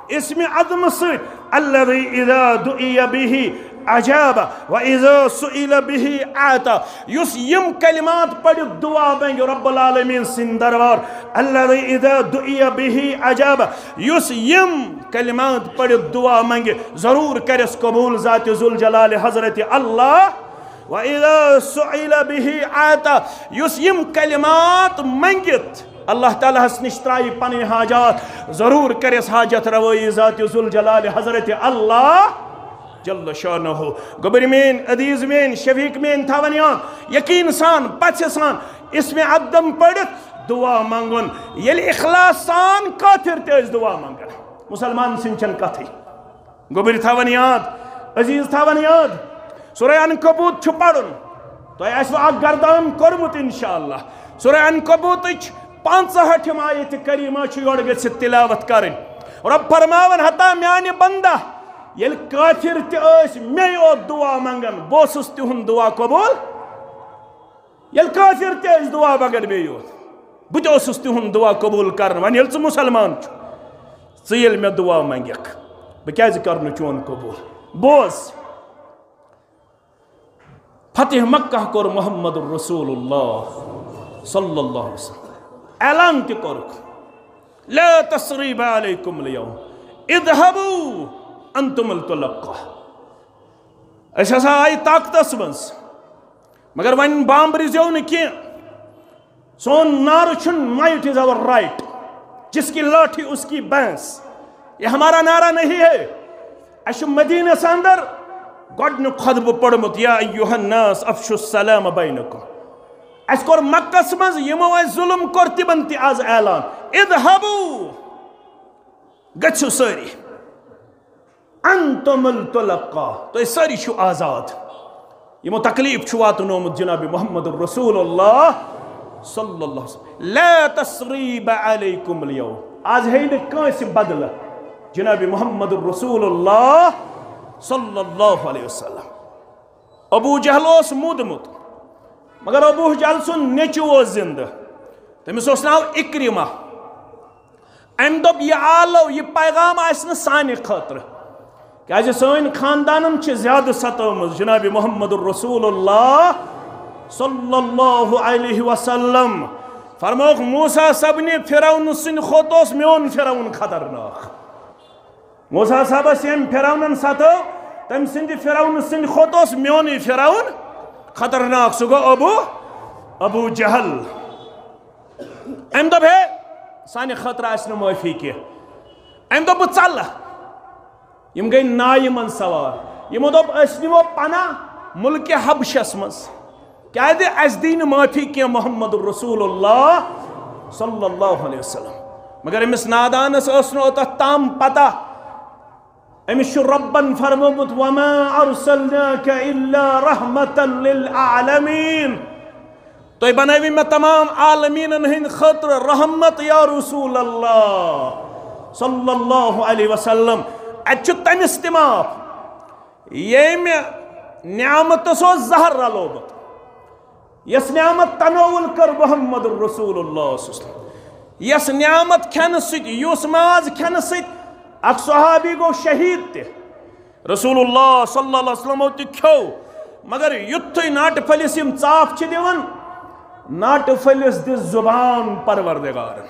اسمِ عظمت سۭتۍ۔ الذي إذا دعي به أجاب وإذا سئل به أعطى۔ یُس یِم کلمات پٔرِتھ دعا منٛگہِ رب العالمین سٕنٛدِ دربار۔ الذي إذا دعي به أجاب۔ یُس یِم کلمات پٔرِتھ دعا منٛگہِ، ضروٗر کرٮ۪س قبوٗل ذات ذوالجلال حضرت اللہ۔ وإذا سئل به أعطى، یُس یِم کلمات منٛگِتھ اللہ تعالیٰ ہس نِش ترٛایہِ پنٕنۍ حاجات، ضروٗر کرٮ۪س حاجت روٲیی ذات ذوالجلال حضرت اللہ جل شانہ۔ گوٚبرۍ میٲنۍ، عزیز میٲنۍ، شفیق میٲنۍ، تھاوان یاد، یقین سان، پژھِ سان، اسمِ عظم پٔرِتھ دعا منٛگُن۔ ییٚلہِ اخلاص سان کافر تہِ ٲسۍ دعا منٛگان، مسلمان سٕنٛز چھنہٕ کتھٕے۔ گوٚبرۍ تھاوان یاد، عزیز تھاوان یاد، سورہ عنکبوت چھُ پرُن۔ تۄہہِ آسِوٕ اکھ گردان کوٚرمُت انشاءاللہ۔ سورہ عنکبوتٕچ پانٛژہٲٹھِم آیت کریمہ چھُ یورٕ گٔژھِتھ تلاوت کرٕنۍ۔ رب فرماوان، ہتا میانہِ بندہ، ییٚلہِ کافر تہِ ٲسۍ مے یوت دعا منٛگان، بہٕ اوسُس تِہُنٛد دعا قبول۔ ییٚلہِ کافر تہِ ٲسۍ دعا منٛگان مے یوت، بہٕ تہِ اوسُس تِہُنٛد دعا قبول کران۔ وۄنۍ ییٚلہِ ژٕ مسلمان چھُ، ژٕ ییٚلہِ مےٚ دُعا منٛگکھ، بہٕ کیٛازِ کرٕ نہٕ چون قبوٗل؟ بوز، فتح مکہ کوٚر محمد رسول اللہ صلی اللہ علیہ وسلم، اعلان تہِ کوٚرُکھ، لا تثریب علیکم الیوم، اذهبوا انتم الطلقاء۔ أسۍ ہسا آیہِ طاقتس منٛز، مگر وۄنۍ بامبرِ زیو نہٕ کینٛہہ۔ سون نعرٕ چھُنہٕ might is our right، جس کی لاٹھی اس کی بھینس، یہ ہمارا نعرہ نہیں ہے۔ اَسہِ چھُ مدینس اندر گۄڈٕنیُک خطبہٕ پوٚرمُت، یا ایھا الناس افشوا السلام بینکم۔ اَسہِ کوٚر مکس منٛز یِمو اَسہِ ظُلم کوٚر تِمن تہِ آز اعلان، اذهبوا، گٔژھِو سٲری، انتم الطلقاء، تُہۍ سٲری چھِو آزاد۔ یِمو تکلیف چھُ واتنومُت جناب محمد رسول اللہ صلی اللہ علیہ وسلم۔ لا تثریب علیکم الیوم، آز ہیٚیہِ نہٕ کٲنٛسہِ بدلہٕ۔ جناب محمد رسول اللہ صلی اللہ علیہ وسلم۔ ابو جہل اوس موٗدمُت، مگر ابو جہل سُنٛد نیٚچوٗ اوس زِندٕ، تٔمِس اوس ناو اکرمہ۔ أمۍ دوٚپ، یہِ آلو، یہِ پیغام آسہِ نہٕ سانہِ خٲطرٕ، کیٛازِ سٲنۍ خاندانن چھِ زیادٕ ستٲومٕژ جناب محمد رسول اللہ صلی اللہ علیہ وسلم۔ فرمووُکھ، موسیٰ صٲبنہِ فرعون سٕنٛدِ کھۄتہٕ اوس میون فرعون خطرناک۔ موسیٰ صٲبس ییٚمۍ فرعونن ستٲو، تٔمۍ سٕنٛدِ فرعون سٕنٛدِ کھۄتہٕ اوس میونٕے فرعون خطرناک۔ سُہ گوٚو ابو، ابو جہل۔ أمۍ دوٚپ، ہے، سانہِ خٲطرٕ آسہِ نہٕ معٲفی کینٛہہ۔ أمۍ دوٚپ، بہٕ ژلہٕ۔ یِم گٔے نایہِ منٛز سوار۔ یِمو دوٚپ، أسۍ نِمو پناہ مُلکہِ حبشس منٛز، کیٛازِ اَسہِ دی نہٕ معٲفی کینٛہہ محمد رسول اللہ صلی اللہ علیہ وسلم۔ مگر أمِس نادانس ٲس نہٕ اوتتھ تام پتہ، أمِس چھُ رۄبن فرمومُت، وما ارسلناک الا رحمة للعالمین۔ تُہۍ بنٲوِو مےٚ تمام عالمیٖنن ہٕنٛدِ خٲطرٕ رحمت یا رسول اللہ صلی اللہ علیہ وسلم۔ اَتہِ چھُ تٔمِس تہِ معاف، ییٚمہِ نعمتس اوس زہر رلومُت، یۄس نعمت تناول کٔر محمد رسول اللہ صلی اللہ علیہ وسلم، یۄس نعمت کھٮ۪نہٕ سۭتۍ، یُس ماز کھٮ۪نہٕ سۭتۍ اکھ صحابی گوٚو شہیٖد تہِ۔ رسول اللہ صلی اللہ علیہ وسلمو تہِ کھیوٚو، مگر یُتھُے ناٹہٕ پھٔلِس یِم ژاپھ چھِ دِوان، ناٹہٕ پھٔلِس دِژ زُبان پروردگارن۔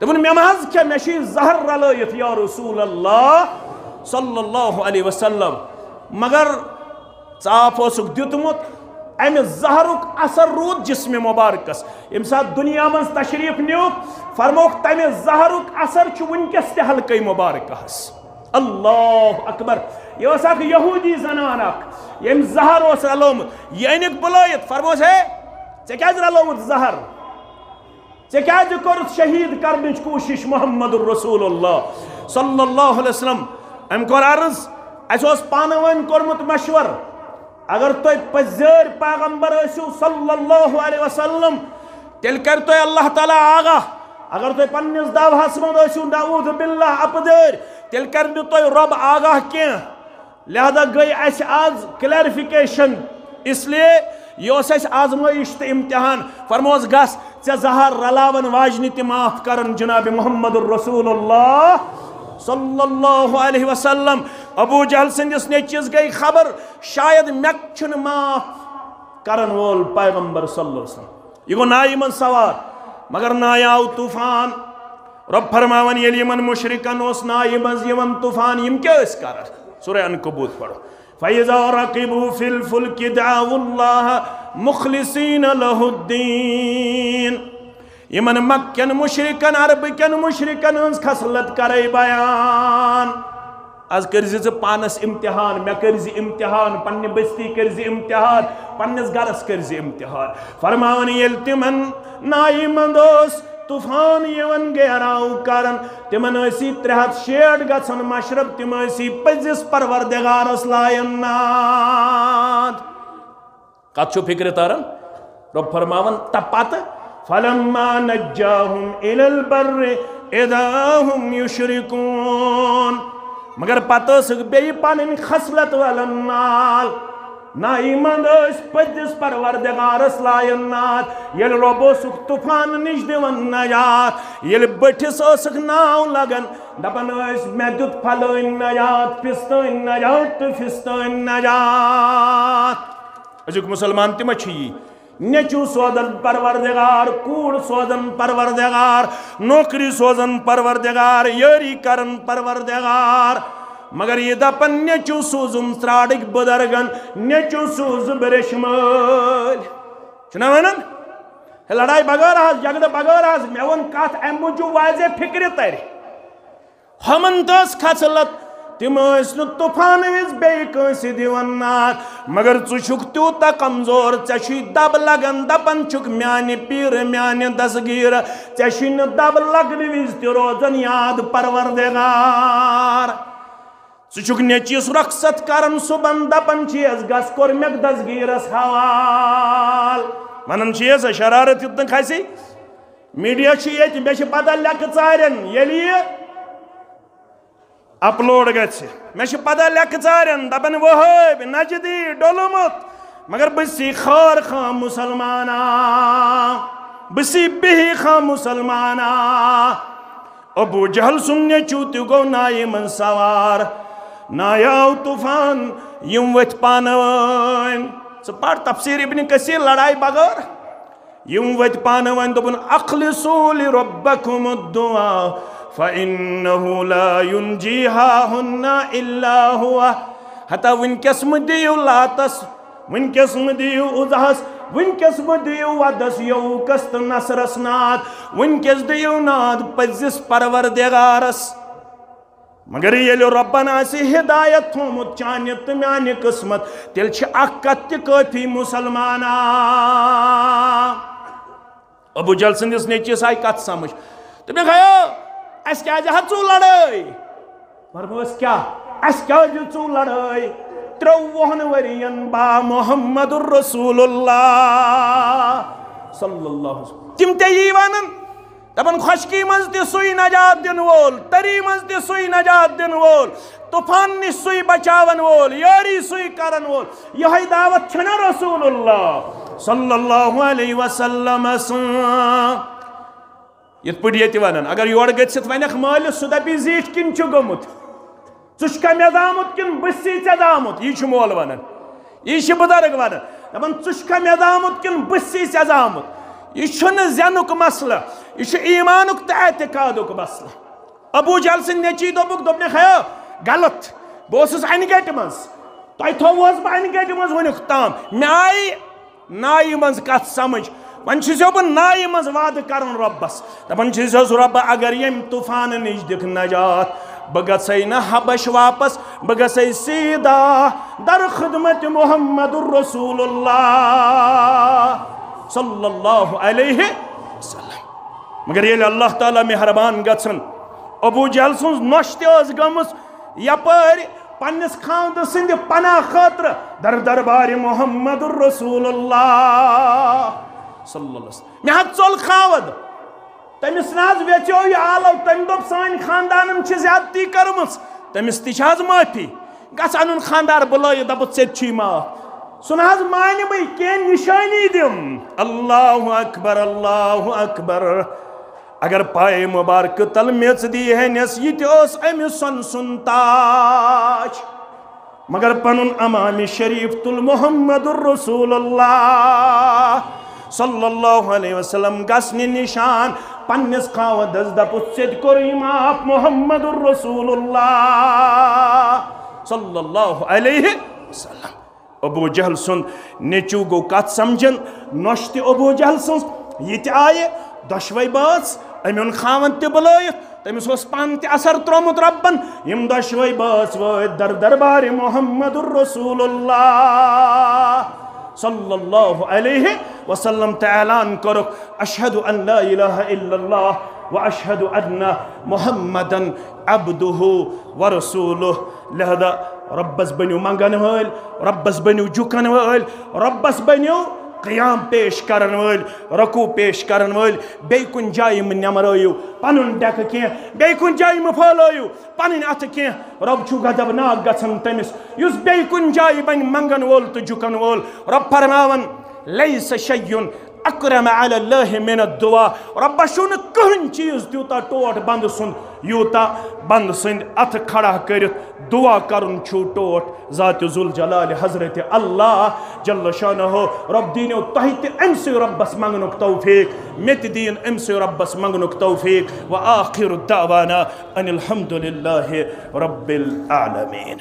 دوٚپُن، مےٚ ما حظ کھےٚ، مےٚ چھُ یہِ زہر رلٲیِتھ یا رسول اللہ صلی اللہ علیہ وسلم۔ مگر ژاپھ اوسُکھ دیُتمُت، اَمہِ زہرُک اثر روٗد جسمِ مبارکس۔ ییٚمہِ ساتہٕ دُنیا منٛز تشریٖف نیوٗکھ، فرمووُکھ، تَمہِ زہرُک اثر چھُ وٕنکیٚس تہِ حلقے مبارکہس۔ اللہ اکبر۔ یہِ ٲس اکھ یہوٗدی زنان اکھ، ییٚمۍ زہر اوس رلومُت۔ یہِ أنِکھ بُلٲیِتھ، فرموس، ہے، ژےٚ کیٛازِ رلومُت زہر؟ ژےٚ کیٛازِ کوٚرُتھ شہیٖد کرنٕچ کوٗشِش محمد رسول اللہ صلی اللہ علیہ وسلم؟ أمۍ کوٚر عرض، اَسہِ اوس پانہٕ ؤنۍ کوٚرمُت مشورٕ، اگر تُہۍ پٔزۍ پیغمبر ٲسِو صلی اللہ علیہ وسلم، تیٚلہِ کرِ تۄہہِ اللہ تعالیٰ آگاہ۔ اگر تُہۍ پننِس دعوہس منٛز ٲسِو نعوذ باللہ اپدٲرۍ، تیٚلہِ کرِ نہٕ تۄہہِ رۄب آگاہ کینٛہہ۔ لہذا گٔے اَسہِ آز clarification، اس لیے یہِ اوس اَسہِ آزمٲیش تہٕ امتحان۔ فرموس، گژھ، ژےٚ زہر رلاون واجنہِ تہِ معاف کرن جناب محمد رسول اللہ صلی اللہ علیہ وسلم۔ ابو جہل سٕنٛدِس نیٚچوِس گٔے خبر، شاید مےٚ چھُنہٕ معاف کرن وول پیغمبر صلی اللہ علیہ وسلم۔ یہِ گوٚو نایہِ منٛز سوار، مگر نایہِ آو طوفان۔ رۄب فرماوان، ییٚلہِ یِمن مُشرِکن اوس نایہِ منٛز یِوان طوفان، یِم کیٛاہ ٲسۍ کران؟ سورہ عنکبوت پرو۔ فَإِذَا رَكِبُوا فِي الْفُلْكِ دَعَوُا اللَّهَ مُخْلِصِينَ لَهُ الدِّينَ۔ یِمن مکہ کٮ۪ن مُشرِکن، عربہٕ کٮ۪ن مُشرِکن ہٕنٛز خصلت کرے بیان۔ از کٔرزِ ژٕ پانس امتحان، مےٚ کٔرزِ امتحان، پننہِ بستی کٔرزِ امتحان، پننِس گرس کٔرزِ امتحان۔ فرماوان، ییٚلہِ تِمن نایہِ منٛز اوس طوفان یِوان گیراو کران، تِمن ٲسی ترٛےٚ ہتھ شیٹھ گژھان مشرب، تِم ٲسی پٔزِس پروردگارس لایان ناد۔ کتھ چھُ فکرِ تران؟ رۄب فرماوان، تہٕ پتہٕ، فلما نجاهم الى البر اذا هم يشركون۔ مگر پتہٕ ٲسٕکھ بیٚیہِ پنٕنۍ خصلت والن نال۔ نا ایمان ٲسۍ پٔتِس پروردگارس لایان ناد، ییٚلہِ رۄب اوسُکھ طوفان نِش دِوان نجات، ییٚلہِ بٔٹھِس ٲسٕکھ ناو لگان، دپان ٲسۍ، "مےٚ دیُت فلٲنۍ نجات، فستٲنۍ نجات تہٕ فستٲنۍ نجات۔" أزیُک مسلمان تہِ ما چھُ یی؟ نیٚچو سوزان پروردگار، کوٗر سوزان پروردگار، نوکری سوزان پروردگار، یٲری کران پروردگار۔ مگر یہِ دپان نیٚچو سوٗزُم ژرٛاڑٕکۍ بُزرگن، نیٚچو سوٗزُم ریشہِ مٲلۍ۔ چھُنہ ونان؟ ہے لڑایہِ بغٲر حظ، جگڑٕ بغٲر حظ، مےٚ ووٚن کتھ امہِ موٗجوٗب واضح فکرِ ترِ۔ ہُمن تہِ ٲس کھژلت، تِم ٲسۍ نہٕ طوفان وِزِ بیٚیہِ کٲنٛسہِ دِوان ناد۔ مگر ژٕ چھُکھ تیوٗتاہ کمزور، ژےٚ چھُے دب لگان، دپان چھُکھ میانہِ پیٖرٕ، میانہِ دستگیٖرٕ، ژےٚ چھُے نہٕ دب لگنہٕ وِزِ تہِ روزان یاد پروردگار۔ ژٕ چھُکھ نیٚچوِس رۄخصت کران صُبحن، دپان چھِیَس، "گژھ کوٚر مےٚ دستگیٖرس حوال۔" ونان چھِیَس، شرارت یُتھ نہٕ کھسہِ۔ میڈیا چھُ ییٚتہِ، مےٚ چھِ پتہ لیٚکہٕ ژارٮ۪ن، ییٚلہِ یہِ اپلوڈ گژھِ، مےٚ چھِ پتہ لیٚکہٕ ژارٮ۪ن، دپن وہٲبۍ، نجدی، ڈوٚلمُت، مگر بہٕ چھُسے خٲر خواہ مسلمانا، بہٕ چھُسے بِہِی خواہ مسلمانا۔ ابو جہل سُنٛد نیٚچو تہِ گوٚو نایہِ منٛز سوار۔ نایہِ آو طوفان، یِم ؤتھۍ پانہٕ ؤنۍ۔ ژٕ پَر تفسیٖر ابن کثیر لڑایہِ بغٲر۔ یِم ؤتھۍ پانہٕ ؤنۍ، دوٚپُن، "اخلصوا لربکم الدعاء فإنه لا ينجي هاهنا إلا هو۔" ہتا وٕنکیٚس مہٕ دِیِو لاتس، وٕنکیٚس مہٕ دِیِو عُزہس، وٕنکیٚس مہٕ دِیِو وَدس، یوٗکس تہٕ نصرس ناد، وٕنکیٚس دِیِو ناد پٔزِس پروردگارس۔ مگر ییٚلہِ رۄبن آسہِ ہدایت تھومُت چانہِ تہٕ میانہِ قٕسمت، تیٚلہِ چھِ اکھ کتھ تہِ کٲفی مسلمانا۔ ابو جہل سٕنٛدِس نیٚچوِس آیہِ کتھ سمجھ۔ دوٚپُن، "ہیو، اَسہِ کیٛازِ ہا ژوٗ لڑٲے؟" فرموس، "کیٛاہ؟ اَسہِ کیٛازِ ژوٗ لڑٲے؟ ترٛۆوُہن ؤرین با محمد رسول اللہ صلی اللہ علیہ وسلم۔" تِم تے یی ونان، دپان، خۄشکی منٛز تہِ سُے نجات دِنہٕ وول، تری منٛز تہِ سُے نجات دِنہٕ وول، طوفان نِش سُے بچاون وول، یٲری سُے کرن وول۔ یِہوٚے دعوت چھَنا رسول اللہ صلی اللہ علیہ وسلم سٕنٛز؟ یِتھ پٲٹھۍ ییٚتہِ ونان، اگر یورٕ گٔژھِتھ ونکھ مٲلِس، سُہ دپی، "زیٖٹھۍ کِنۍ چھُ گوٚمُت؟ ژٕ چھُکھا مےٚ زامُت کِنہٕ بہٕ چھُسے ژےٚ زامُت؟" یی چھُ مول ونان، یی چھُ بُزرگ ونان، دپان، "ژٕ چھُکھا مےٚ زامُت کِنہٕ بہٕ چھُسے ژےٚ زامُت؟" یہِ چھُنہٕ زینُک مسلہٕ، یہِ چھُ ایٖمانُک تہٕ اعتقادُک مسلہٕ۔ ابو جہل سٕنٛدۍ نیٚچی دوٚپُکھ، دوٚپنکھ، "ہے، غلط، بہٕ اوسُس انہِ گٹہِ منٛز، تۄہہِ تھووُہس بہٕ انہِ گٹہِ منٛز وُنیُک تام، مےٚ آیہِ نایہِ منٛز کتھ سمجھ، وۄنۍ چھُسو بہٕ نایہِ منٛز وعدٕ کران رۄبس، دپان چھُسس، رۄبہ، اگر ییٚمہِ طوفانہٕ نِش دِکھ نجات، بہٕ گژھے نہٕ حبش واپس، بہٕ گژھے سیٖدا در خدمت محمد رسول اللہ صلی اللہ علیہ وسلم۔" مگر ییٚلہِ اللہ تعالیٰ مہربان گژھن، ابو جہل سٕنٛز نۄش تہِ ٲس گٔمٕژ یپٲرۍ پننِس خاوندٕ سٕنٛدِ پناہ خٲطرٕ در دربارِ محمد رسول اللہ صلی اللہ علیہ وسلم۔ مےٚ حظ ژوٚل خاوند، تٔمِس نہ حظ ویژیو یہِ آلو، تٔمۍ دوٚپ، "سٲنۍ خاندانن چھِ زیادتی کٔرمٕژ، تٔمِس تہِ چھِ حظ معٲفی؟" گژھ انُن خاندار بُلٲیِتھ، دپُس، "ژےٚ تہِ چھُے معاف۔" سُہ نہ حظ مانہِ وۄنۍ کینٛہہ، نِشٲنی دِم۔ اللہ اکبر، اللہ اکبر۔ اگر پایہِ مبارکہٕ تل میٚژ دی ہینس، یہِ تہِ اوس أمۍ سۄنہٕ سُنٛد تاج۔ مگر پنُن امام شریف تُل محمد رسول اللہ صلی اللہ علیہ وسلم گژھنہِ نِشان پننِس خاوندس، دپُس، "ژےٚ تہِ کوٚرُے معاف محمد رسول اللہ صلی اللہ علیہ وسلم۔" ابو جہل سُنٛد نیٚچو گوٚو کتھ سمجھن، نۄش تہِ ابو جہل سٕنٛز، یہِ تہِ آیہِ، دۄشوے بٲژ، أمۍ اوٚن خاوند تہِ بُلٲیِتھ، تٔمِس اوس پانہٕ تہِ اثر ترٛوومُت رۄبن۔ یِم دۄشوے بٲژ وٲتۍ در دربارِ محمد رسول اللہ صلی اللہ علیہ وسلم تہٕ اعلان کوٚرُکھ، "اشہد ان لا الہ الا اللہ و اشہد ان محمدن عبدہ و رسولہ۔" لہذا رۄبس بٔنِو منگن وٲلۍ، رۄبس بٔنِو جُکن وٲلۍ، رۄبس بٔنِو قیام پیش کرن وٲلۍ، رکوع پیش کرن وٲلۍ، بیٚیہِ کُنہِ جایہِ مہٕ نٮ۪مرٲیِو پنُن ڈیکہٕ کینٛہہ، بیٚیہِ کُنہِ جایہِ مہٕ پھٲلٲیِو پنٕنۍ اتھٕ کینٛہہ۔ رۄب چھُ غضبناک گژھان تٔمِس یُس بیٚیہِ کُنہِ جایہِ بنہِ منگن وول تہٕ جُکن وول۔ رۄب فرماوان، "لیس شیء اکرم علی اللہ من الدعاء"۔ رۄبس چھُنہٕ کٕہٕنۍ چیٖز تیوٗتاہ ٹوٹھ بندٕ سُنٛد یوٗتاہ بندٕ سٕنٛدِ اتھٕ کھڑا کٔرِتھ دعا کرُن چھُ ٹوٹھ ذات ذوالجلال حضرت اللہ جل شانہ۔ رۄب دیٖنو تۄہہِ تہِ أمۍ سٕے رۄبس منٛگنُک توفیٖق، مےٚ تہِ دِیِن أمۍ سٕے رۄبس منٛگنُک توفیٖق۔ وآخر دعوانا ان الحمد للہ رب العالمین۔